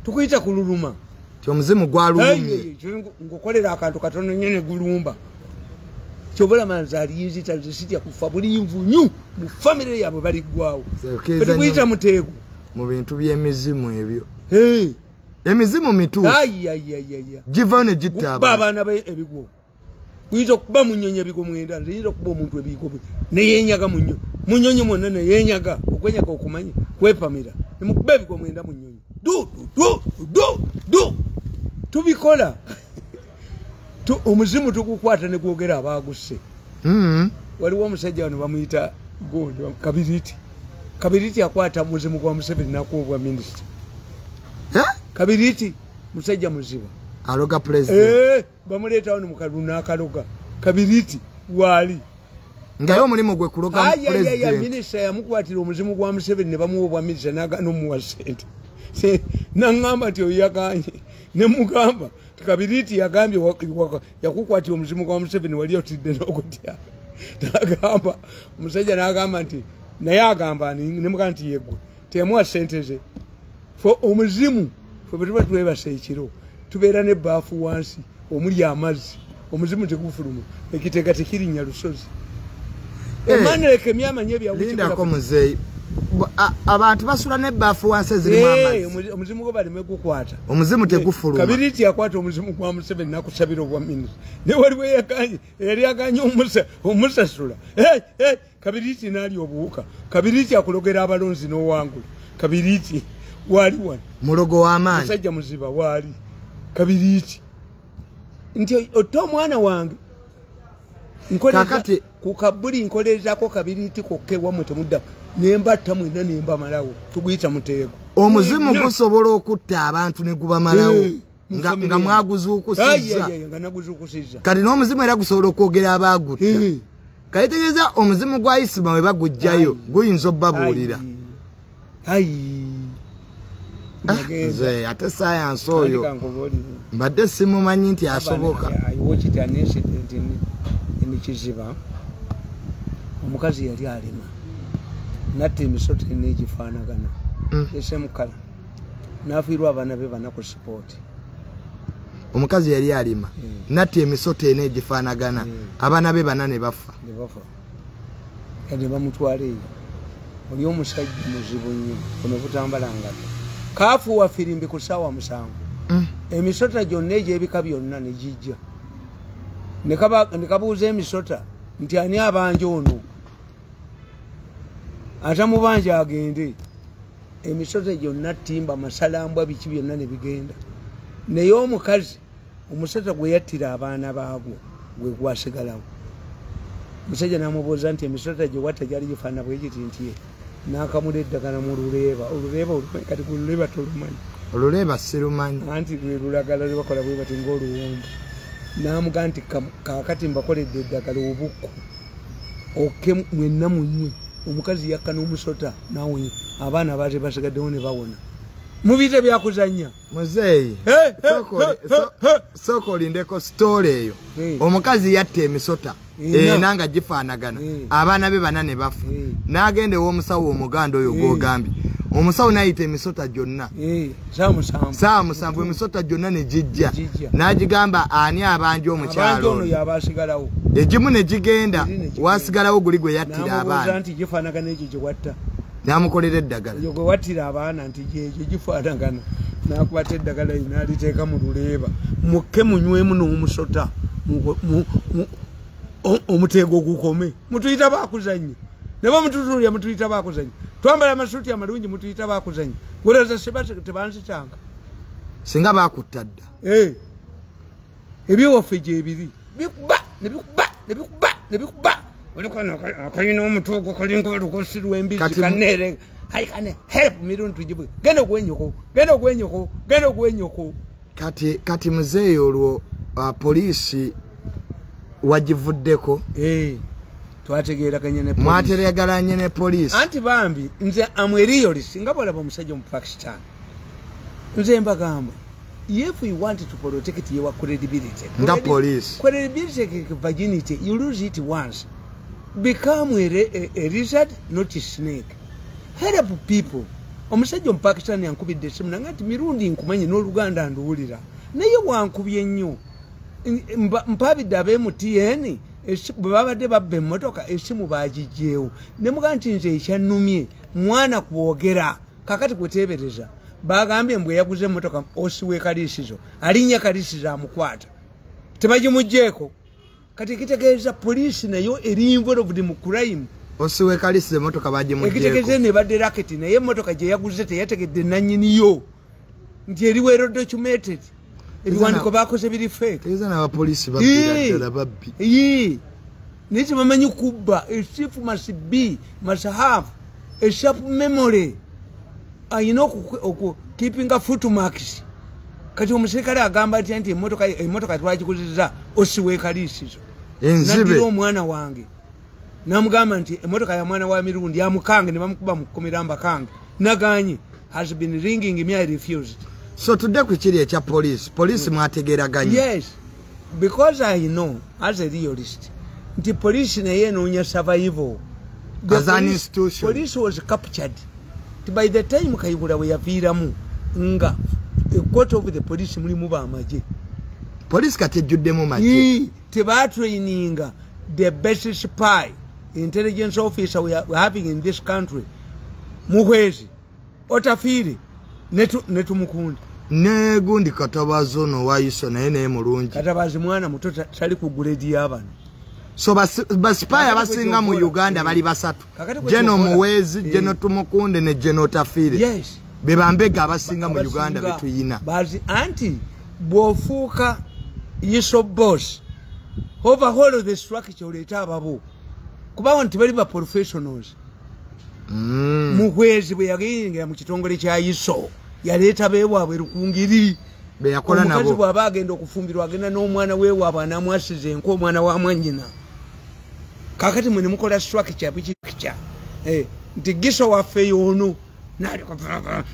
Tukuyita kululuma. Ti omuzimu gwalulumye. Ngukolera akantu katono nnyo ne gulumba. Kyobola manzi aliyizita zisitya kufa buli nvunyu mu famire yaabwe baliggwawo. Tukuyita muteego mu bintu by'emizimu ebyo. Emizimu mituufu. Giva ne gitta abantu. Abaana be ebigwo. Kuyinza okuba munyonyi ebigo 9, nze yinza okuba omuntu ebigo neyenyaga munyonyi. Munyonyi mwonna neyenyaga, okwenyaga okumanyi kwepamira. Nemukuba ebigo 9 munyonyi. Du du du du. Tubikola. Omuzimu tugukwata ne gwogera abaaguse. Waliwo omusajja wano bamuyita Gondo Kabiriti. Kabiriti akwata muzimu gwa Museveni nakuwa obwa minisita. Kabiriti musajja muziba. Aloga president. Bamuleeta wano mu kalulu n'akaloga. Kabiriti waali. Nga yo omulimu gwe kuloga president. Minisita yamukwatira omuzimu gwa Museveni ne bamuwa obwa minisita n'agaana omuwa ssente. N'aŋŋamba nti oyo yagaanye. Ne mugamba Kabiriti yagambye yakukwatira omuzimu gwa Museveni wali otidde n'okutya. N'agamba omusajja n'agamba nti naye agamba ne mugamba nti yeggwe teyamuwa ssente ze. Fe omuzimu fe bwe tuba twebasa ekiro tubeera n'ebbaafu wansi omuli amazzi, omuzimu tegufuluma, ekiteega tekirinnya lusozi. Emmanuel Kemya amanyi ebyabuki. Lindako muzeeyi. Abantu basula n'ebbaafu wansi ezirimu amazzi. Omuzimu gwo baleme gukwata. Omuzimu tegufuluma. Kabiriti yakwata omuzimu gwa Museveni n'akusabira obwa minisita. Ne waliwo eyali agaanye omusasula. Kabiriti n'alya obuwuka. Kabiriti akulogera abalonzi n'owangula. Kabiriti waali wano. Mulogo w'amaanyi. Musajja muziba waali. Kabiriti. Nti otta omwana wange. Kakati ku kabuli nkolezaako kabiriti kokka ewammwe temudda. Nembatta mwenna nembamalawo. Tuguyita muteego. Omuzimu gusobola okutta abantu ne gubamalawo. Nga mwaguzuukusizza. Nga naguzuukusizza. Kati n'omuzimu era gusobola okwogera abaagutta. Kaletegeeza omuzimu gwa Isima we baguggyayo guyinza obbabuulira. Nze ate sayansi oyo mbadde simumanyi nti asoboka. I watched an incident Emikiziba omukazi yali alima natta emisota ena egifaanagana esemukala n'afiirwa abaana be bana ku sipooti. Omukazi yali alima natta emisota ena egifaanagana abaana be bana ne bafa. Ne bamutwala eyo. Oli omusajja muzibu nnyo ono butambala ngatto kaafuuwa firimbi ku ssaawa 7. Emisota gyonna egy'ebika byonna ne gijja ne kabuuza emisota nti ani abanja ono atamubanja agende. Emisota gyonna timba masalambwa biki byonna ne bigenda. Naye omukazi omusota gwe yattira abaana baagwo gwe gwasigalawo. Omusajja n'amubuuza nti emisota gye watta gyali gifaanana bwe giti nti ye n'akamula eddagala mu luleeba. Oluleeba kati ku luleeba tolumanyi. Oluleeba sirumanyi. Anti lwe lulagala lwe bakola bwe bati ng'oluwombo. N'amugamba nti kaakati mbakoledde eddagala obukku okke mwenna munywe. Omukazi yakka n'omusota n'awonya abaana baate basigaddewo ne bawona. Mubiyita byakuzannya. Muzeeyi sooka olindeko sitoole eyo. Omukazi yatta emisota ena nga gifaanagana abaana be bana ne bafa. N'agenda ew'omusawo omuganda oyo gw'ogambye. Omusawo n'ayita emisota gyonna ssaawa 7 emisota gyonna ne gijja n'agigamba ani abanja omukyalo ono y'aba asigalawo. Egimu ne gigenda wasigalawo guli gwe yattira abaana. Nti gifaanagana ekyo gye watta. N'amukolera eddagala. Eyo gwe wattira abaana nti gyekyo gifaanagana. N'akwata eddagala lino n'aliteeka mu luleeba. Mukke munywemu n'omusota omuteego gukome. Mutuyita baakuzannya. Ne bamututulya mutuyita baakuzannya. Twambala amasuuti amalungi mutuyita baakuzannya. Golooza tebanzitanga. Singa baakutta dda. Ebyewaffe gyebiri. Bikuba ne bikuba ne bikuba ne bikuba. Oliko akalina omutwe ogwo kalinga olugosi lw'embizzi kaneere. I can help Mirundi tujibu. Genda ogwenyoko. Genda ogwenyoko. Genda ogwenyoko. Kati muzeeyi olwo poliisi wagivuddeko. Twategeeraganye ne poliisi. Mwatereegeranye ne poliisi. Anti bambi nze am a realist nga bw'olaba omusajja mu Pakistan. Nze mbagamba if you want to protect your credibility. Nga poliisi. Credibility virginity you lose it once. Become a lizard not a snake. Help people. Omusajja mu Pakistan yankubidde essimu nanga nti Mirundi nkumanyi n'Oluganda nduwulira. Naye wankubye nnyo. Mpabidde ab'e MTN bwe babadde babba emmotoka essimu bagiggyewo. Ne mugamba nti nze ekyannumye mwana kwogera kakati kweteebereza. Bagambye mbwe yaguze emmotoka osiwe kalisizo alinnya kalisizo amukwata. Tebagimuggyeeko. Kati ekitegeeza poliisi nayo eri involved mu crime. Osiwe kalisizo emmotoka bagimuggyeeko. Ekitegeeza nebadde racket naye emmotoka gye yaguze teyategedde nannyiniyo nti eri well documented. Ebiwandiiko bakoze biri fake. Tegeeza n'abapoliisi babbira ddala babbi. Naye tebamanyi kubba. A thief must be, must have a sharp memory. Ayina okukeepinga footmarks. Kati omusirikale agamba atya nti emmotoka twagiguzizza osiwe kalisizo. Enzibe. Naddira omwana wange. Namugamba nti emmotoka ya mwana wa Mirundi amukange ne bamukuba mu kkomera mbakange. Naganye has been ringing me I refused. So tudde ku kiri ekya poliisi. Poliisi mwategeeraganye. Yes. Because I know as a realist nti poliisi naye enoonya survival. As an institution. Police was captured. By the time Kayihura we yaviiramu nga a quarter of the police mulimu b'amagye. Poliisi kati ejjuddemu magye. Tebatraininga the best spy intelligence officer we are having in this country. Muhwezi, Otafiire, ne Tumukunde. Ne gundi Katabazi ono wayiso naye naye mulungi. Katabazi mwana muto tali ku grade y'abano. So basipayi abasinga mu Uganda bali basatu. Geno Muhwezi, Geno Tumukunde ne Geno Otafiire. Yes. Be bambega abasinga mu Uganda betuyina. Bazi anti bw'ofuuka ISO boss overhaul the structure oleeta ababo. Kubanga nti bali ba professionals. Muhwezi bwe yagiyingira mu kitongole kya ISO yaleeta beewaabwe Rukungiri. Be yakola nabo. Omukazi bw'aba agenda okufumbirwa agenda n'omwana weewaabwe anamwasiza enku omwana wa mwannyina. Kaakati mwe ne mukola structure bikikya. Nti Giso waffe y'ono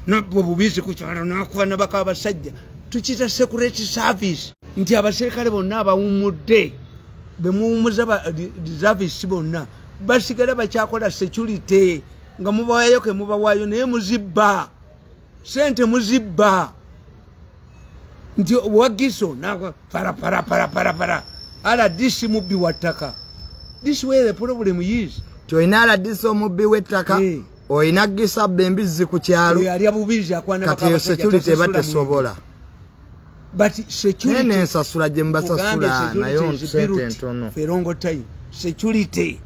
nabwo bubizi ku kyalo n'akuba nabaka abasajja. Tukiyita security service nti abaserikale bonna abawummudde Bemuwummuza ba reservists bonna basigala bakyakola security nga mubawaayo ke mubawaayo, naye muzibba sente, muzibba nti wagiso nagwa para para para para para RDC mubbi wa ttaka. This where the problem is. Ti olina RDC omubbi w'ettaka, olina gisabba embizzi ku kyalo, alya bubizi, akwana. Kati eyo security eba tesobola. But security naye n'ensasula gye mubasasula nayo sente ntono. For a long time security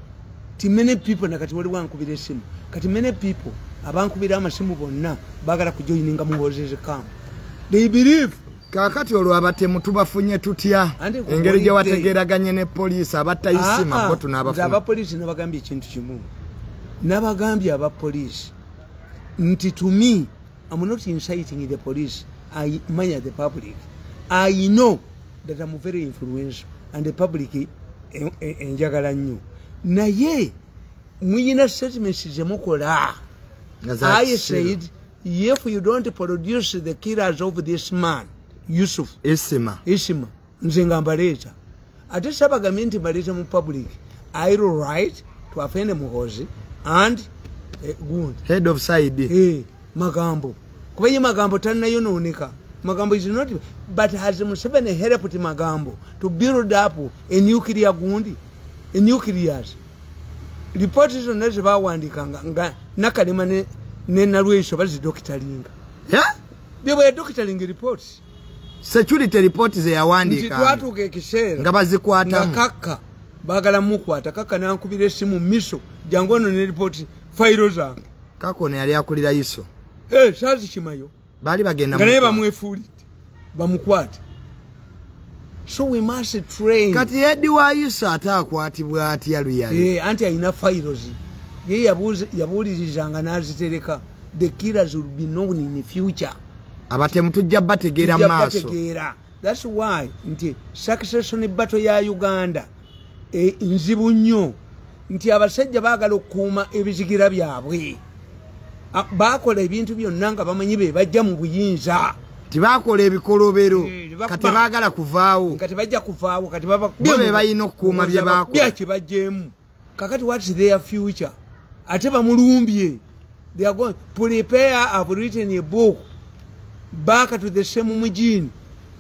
ti many people, nakati waliwo ankubira esimu, kati many people abankubira amasimu bonna bagala kujoininga Muhoozi's camp. They believe. Kaakati olwo abatemu tubafunye tutya? Engeri gye wategeeraganye ne poliisi, abatta Isima bo tunaabafuna? Abapoliisi nabagambye ekintu kimu, nabagambye abapoliisi nti to me, I'm not inciting the police. I manya the public. I know that I'm very influential and the public enjagala nnyo, naye muyina statements zemukola. I said if you don't produce the killers of this man Yusuf Isima, Isima, nze nga mbaleeta. Ate sabagambye nti mbaleeta mu public. I will write to Afande Muhozi and gundi head of CID. Magambo, kuba ye Magambo tannayonooneka. Magambo is not, but has Museveni helped Magambo to build up a nuclear gundi, a nuclears? Ripooti zonna zebawandikanga nga Nakalema ne Nalweso bazidoctoringa. Yeah? They were doctoring reports. Security report ze yawandiika twatuuka ekiseera nga bazikwatamu. Nga Kakka baagala mukwata. Kakka nankubira essimu, miso jangu ono ne report fayiro zange. Kako ne yali akulira ISO. Eh, saazikimayo. Baali bagenda nga naye mukwata. Bamwefuulidde bamukwate. So we must train. Kati head wa ISO ate akwatibwa atya luyali? Eh, anti alina files ye yabuulirizanga n'azitereka. The killers will be known in the future. Abatemu tujja bategeera Tujja maaso. Bategeera. That's why nti succession battle ya Uganda nzibu nnyo, nti abasajja baagala okukuuma ebizigira byabwe. Bakola ebintu byonna nga bamanyi be bajja mu buyinza. Tibakola ebikolobero. Eh, kati baagala kuvaawo. Kati bajja kuvaawo, kati baba Bo be balina okukuuma bye baakola. Byaki bajjeemu. Kakati what's their future? Ate bamulumbye. They are going prepare. I've written a book, back to the same mujini.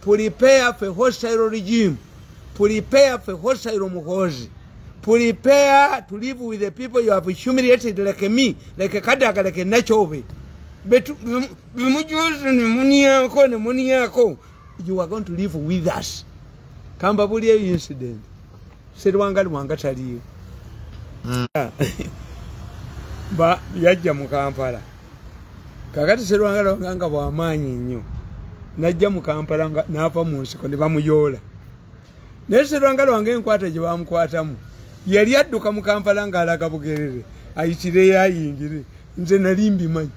Prepare for hostile regime, prepare for hostile Muhozi, prepare to live with the people you have humiliated, like me, like Kadaga, like Nachobe. Bimujuzi nemuniako nemuniako, you are going to live with us. Kambabulye incident. Serwanga Lwanga taliyo. Ba yajja mu Kampala. Kakati Serwanga Lwanga nga bw'amaanyi nnyo, najja mu Kampala nga n'ava mu nsiko ne bamuyoola. Naye Serwanga Lwanga enkwata gye bamukwatamu, yali adduka mu Kampala ng'alaga Bugerere ayitireyo ayingire. Nze nali mbimanyi.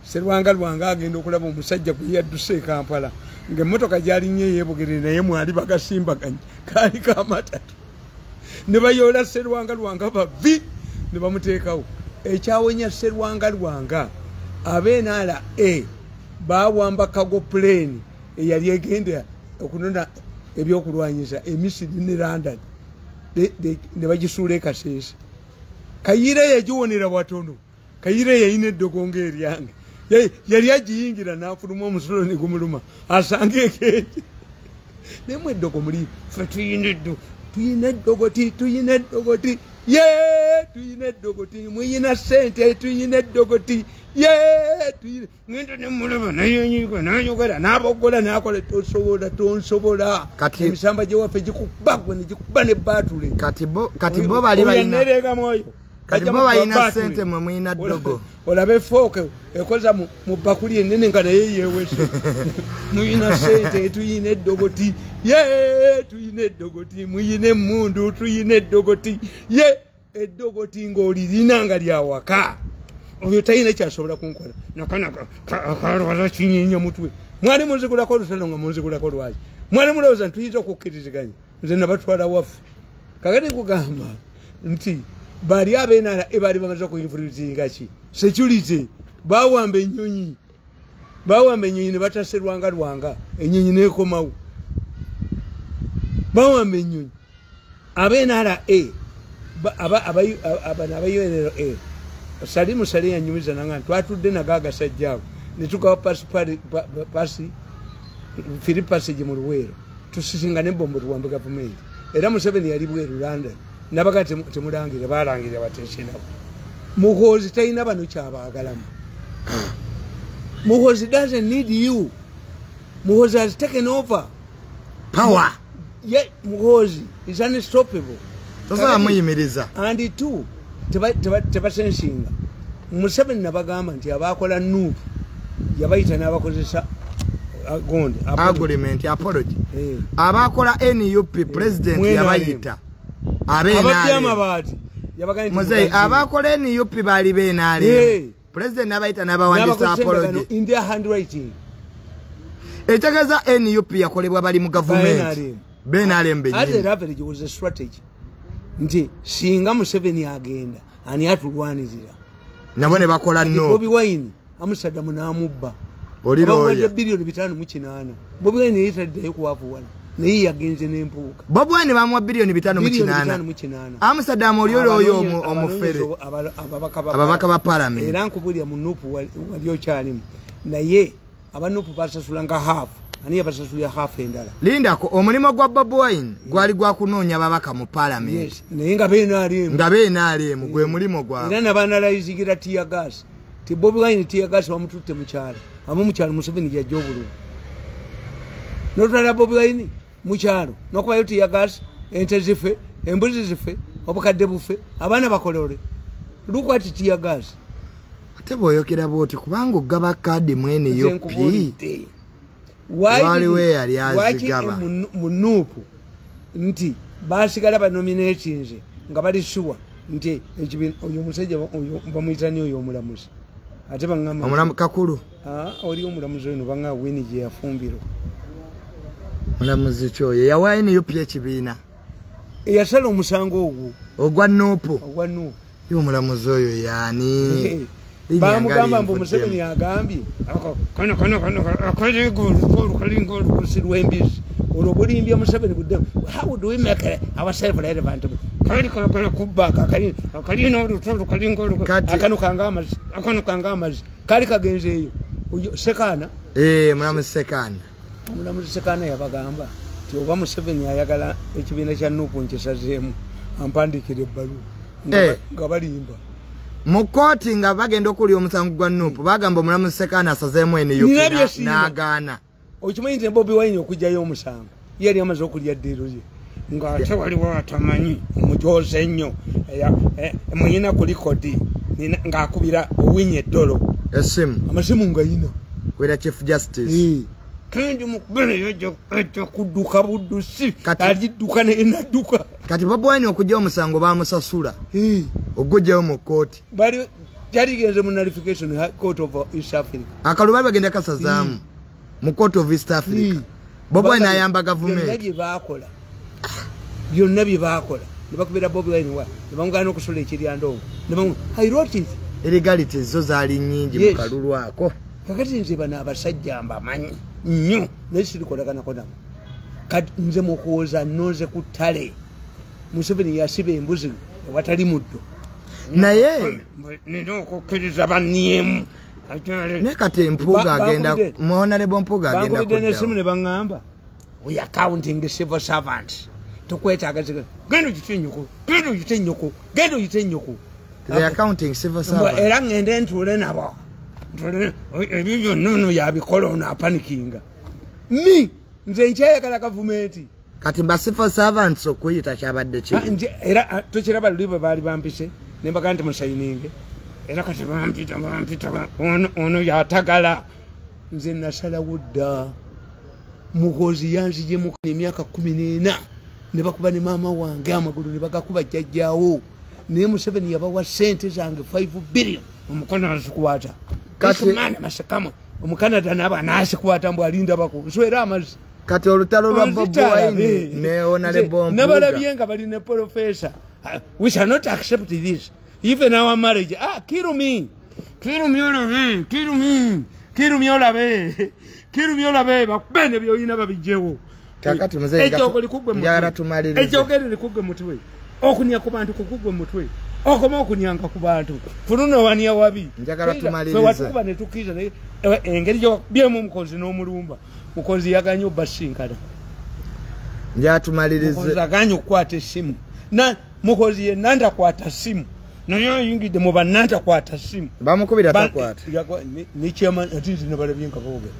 Serwanga Lwanga agenda okulaba omusajja gwe yadduse e Kampala ng'emmotoka gy'alinnye ey'ebugerere naye mwali bagasimbaganye, kaali kamatatu. Ne bayoola Serwanga Lwanga bavi ne bamuteekawo. Ekyawonya Serwanga Lwanga, ab'NRA bawamba cargo plane eyali egenda okunona ebyokulwanyisa emisiri ne London, ne bagisuula e Kasese. Kayiira yagiwonera watono. Kayiira yayina eddogo ng'eryange. Yali agiyingira n'afuluma, omusulo ne gumuluma asanga ekeeki. Naye mu eddogo muli ffe tuyina eddogo, tuyina eddogoti, tuyina eddogoti, ye tuyina eddogoti, muyina ssente, tuyina eddogoti, ye tuyina. Ngenda ne mulaba nayenyiga nayogera n'aboggola n'akola. Tosobola, tonsobola. Emisamba gyewaffe gikuba gwe ne gikuba ne baatule. Kati bo bali balina Oyo mwoyo. Kati bo balina ssente, mwe mulina ddogo. Olabe fooke ekoza mu bakuli enene nga naye yeewese. Muyina ssente, tuyina eddogoti, ye tuyina eddogoti, muyina emmundu, tuyina eddogoti, ye eddogoti ng'olirina nga lyawaka. Oyo talina kyasobola kunkola. Nakanaka akalwaza kinyinya mutwe. Mwali munzigulako olutalo nga munzigulako lwaki? Mwali mulowooza nti tuyinza okukkiriziganya? Nze nabatwala waffe. Kakati nkugamba nti bali ab'NRA baali bamaze okuinfluencinga ki security. Bawamba ennyonyi, bawamba ennyonyi ne bata Serwanga Lwanga, ennyonyi neekomawo. Bawamba ennyonyi. Abe NRA abana aba UNLA Salimu Sali yanyumiza nanga twatudde nago agasajja ago ne tugawa pasi free passage mu Luweero, tusisingane embombo tuwambe gavumenti. Era Museveni yali bweru London, nabaga temulangire, balangire bateese nabo. Muhoozi talina bano kyabaagalamu. Muhoozi doesn't need you. Muhoozi has taken over power. Yeah, Muhoozi is unstoppable. Tosobola muyimiriza. And two, tebasensinga. Museveni nabagamba nti abakola NUP yabayita n'abakozesa gondi agreement apology. Abakola NUP president yabayita abe amabaati. Muzeyi, abakola NUP baali be NRM. President n'abayita n'abawandisa apology in their handwriting. Ekitegeeza NUP yakolebwa bali mu gavumenti be NRM bennyini. At the average was a strategy nti singa Museveni agenda ani atulwanirira, nabo ne bakola no. Bobi Wine Amsterdam n'amubba oliroya 58 billion. Bobi Wine yitaddeyo kuwavuwala naye yagenze n'empuuka. Bobi Wine bamuwa 58 billion. 58. Amsterdam oli oyo omufere ababaka ba parliament. Era nkubulya mu NUP wali okyalimu, naye aba NUP basasula nga half, ani yabasasulira half endala? Lindako, omulimu gwa Bobi Wine gwali gwa kunoonya babaka mu parliament. Naye nga be NRM. Nga be NRM gwe mulimu gwabwe. Era nabanalayizingira tear gas ti Bobi Wine tear gas bamututte mu kyalo, amu mukyalo Museveni yajja obululu notwala Bobi Wine mukyalo nokubayo tear gas, ente zife, embuzi zife, obukadde bufe, abaana bakolole. Look at tear gas. Ate bw'oyogera bw'oti kubanga ogaba kaadi mu NUP, waliwo eyali azigaba. Mu NUP nti basigala banominatinze nga bali sure nti ekibiina oyo omusajja oyo bamuyita ni oyo omulamuzi ate baŋŋamba Omulamu kakulu. Oli omulamuzi ono baŋŋamba Winnie gye yafumbirwa. Mulamuzi ki oyo yawa NUP ekibiina? Eyasala omusango ogwo. Ogwa NUP? Ogwa NUP. Ye omulamuzi oyo yaani? Bamugamba mbu Museveni agambye kano kano kano akalinga olugusi lw'embizi olwo bulimbya Museveni budde. How do we make ourselves relevant? Kali kala kubba akalina oluto lukalinga akano kanga amazzi, akano kanga amazzi kali kagenzeeyo. Oyo Sekaana. Eh, mulamuzi Sekaana. Omulamuzi Sekaana yabagamba ti oba Museveni ayagala ekibiina kya NUP nkisazeemu ampandikire ebbaluwa nga balimba. Mu kooti nga bagenda okulya omusango gwa NUP bagamba omulamuzi Sekaana asazeemu NUP n'agaana. Okimanyi nti Bobi Wine okugyayo omusango yali amaze okulya ddiiro ye ng'ate waliwo atamanyi omujoze ennyo muyina ku likodi ng'akubira Owiny Dollo essimu. Amasimu ngayina. Wera Chief Justice. Kendi mukubere yajja kudduka buddusi, alidduka naye nadduka. Kati Bobi Wine okugya omusango bamusasula ogugyayo mu kooti. Bali yaligenze mu nullification court of East Africa. Akalulu bali bagenda kasazaamu mu court of East Africa. Bobi Wine ayamba gavumenti. Byonna bye baakola, byonna bye baakola ne bakubira Bobi Wine wa ne bamugaana okusula ekiryandongo ne I wrote it. Illegalities zo zaali nnyingi mu kalulu ako. Kakati nze bano abasajja mbamanyi nnyo naye sirikolaganako nabo. Kati nze mukuwoza nnoze ku ttale Museveni yasiba embuzi ewatali muddo. Naye nina okukkiriza banniemu. Naye kati Mpuuga agenda, Honorable Mpuuga agenda bankubidde n'essimu ne baŋŋamba we are counting civil servants, tukwetaaga, genda ogite ennyoko, genda ogite ennyoko, genda ogite ennyoko. They are counting civil servants. Era ŋŋende ntuule nabo, ebyo byonna ono yabikola ono apanikinga mi nze nkyayagala gavumenti. Kati mba civil servants okuyita kyabadde ki? Era tokiraba luli bwe baali bampise ne mbaga nti musayininge, era kati bampita bampita ono yatagala. Nze nasalawo dda. Muhoozi yanzijemu emyaka 14 ne bakuba ne maama wange amagulu ne bagakuba jjajjaawo, naye Museveni yabawa sente zange 5 billion omukono azikwata kati masakama omukanada naba nasikwata mbu alinda bako nswera amazzi. Kati olutalo lwa Bobi Wine ne Honorable Mpuuga nabalabye nga bali ne professor. We shall not accept this, even our marriage. Ah, kill me, kill me olabe, kill me, kill me olabe, kill me olabe, bakubene byoyina babijjewo. Kakati muzeeyi ejjoogo likugwe mu njagala mutwe. Tumalirize. Ejjoogo eryo likugwe mutwe, okunya ku bantu kukugwe mutwe, okoma okunyanga ku bantu kuluno wania wabi. Njagala Ffe tumalirize. Watukuba ne tukkiriza, naye engeri gyobyemu Mukozi n'omulumba, Mukozi yaganye obbasinkana. Njagala tumalirize. Mukozi aganye okukwata essimu. Na Mukozi ye nantakwata ssimu, naye ayingidde mu bannantakwata ssimu. Bamukubira takwata. Ne chairman ati nze nabalabye nga boogera.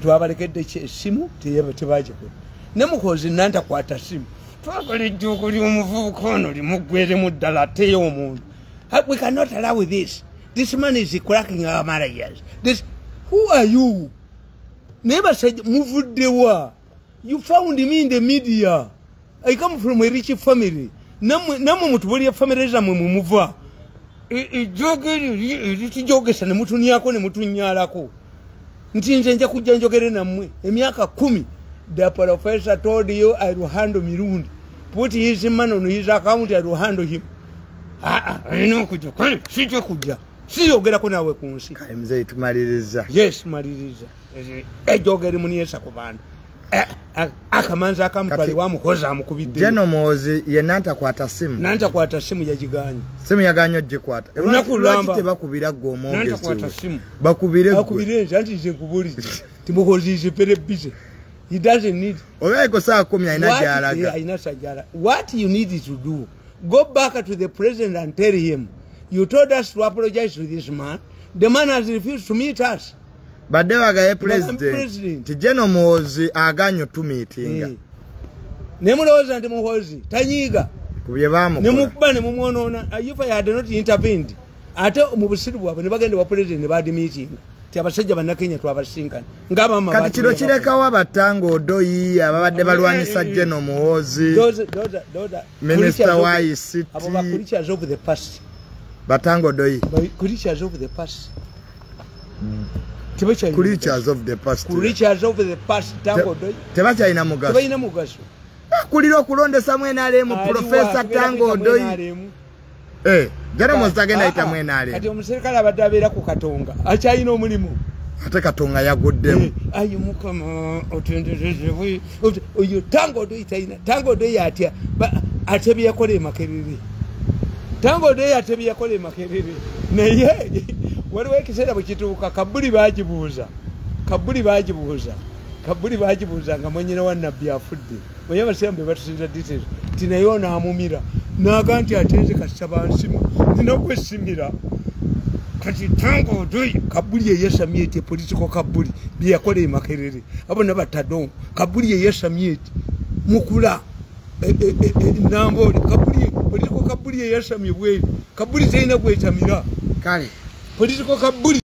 Twabalekedde essimu tebagikola. Ne Mukozi nantakwata ssimu, twagala ejjoogo ly'omuvubuka ono limuggweremu ddala ateyo omuntu. We cannot allow this. This man is cracking our marriages. This, who are you? Naye basajja muvuddewa? You found me in the media. I come from a rich family. Nammwe mutubulye family zammwe mwemuva. Ejjoogo eryo eritujogesa ne mutunyako ne mutunyalako nti nze nja kujja njogere nammwe emyaka 10. The professor told you, I will handle Mirundi. Put his money on his account, I will handle him. Alina okujja, kale sijja kujja, siyogerako naawe ku nsi. Kale muzeeyi, tumaliriza. Yes, maliriza. Ejjoogo erimuniesa ku bantu. Akamanzi akamutwali Kati- wamukozi amukubidde. General Muhoozi ye nantakwata simu. Nantakwata simu yagiganye. Simu yaganye ogikwata. Lunaku Lwaki lulamba. tebakubira gwe omwogezi Nantakwata we? simu. Bakubire gwe. Akubire nze, anti nze nkubuulidde ti Muhoozi is very busy, he doesn't need Oba eko saa 10 alina gy'alaga. Alina sajala. What you need to do, go back to the president and tell him, you told us to apologize to this man. The man has refused to meet us. Badde bagaye President. president ti General Muhoozi aganye otumiitinga. Ne mulowooza nti Muhoozi tanyiiga. Ku bye baamukola. Ne mukuba ne mumwonoona. If I had not intervened, ate mu busiru bwabwe ne bagenda wa president ne baadimitinga ti abasajja bannakenya twabasinkana ng'abamama. Kati kino kirekawo abatanga Odoi ababadde balwanyisa General Muhoozi, Minister wa ICT. Abo ba creatures of the past. Batanga Odoi. Ba creatures of the past. Tebakyalina Creatures of the past. Creatures of the past, Tanga Odoi. Tebakyalina mugaso. Tebalina mugaso. Akulira okulondesa mu NRM. Aliwa, Professor tugenda Tanga kuyita mu Odoi. NRM. General Muhoozi tagenda Ah, yita mu ah. NRM. Kati omuserikale abadde abeera ku Katonga akyalina omulimu? Ate Katonga yaguddemu. Ayi Mukama otenderezebwe. Oyo Tanga Odoi talina. Tanga Odoi atya ate byeyakola e Makerere. Tanga Odoi ate byeyakola e Makerere, naye waliwo ekiseera bwe kituuka. Kabuli bagibuuza, kabuli bagibuuza, kabuli bagibuuza nga mwenyina wa Nabbi afudde. Oye abasiraamu be batusinza details ti naye onaamumira naga nti ate nze kasita bansima nina okwesimira. Kati Tanga Odoi kabuli eyesamye eti political kabuli byeyakola e Makerere abo nabatadongo kabuli eyesamye eti mukula Nambole kabuli political kabuli eyesamye bweri kabuli terina gwetamira. Kale. Political kabuli.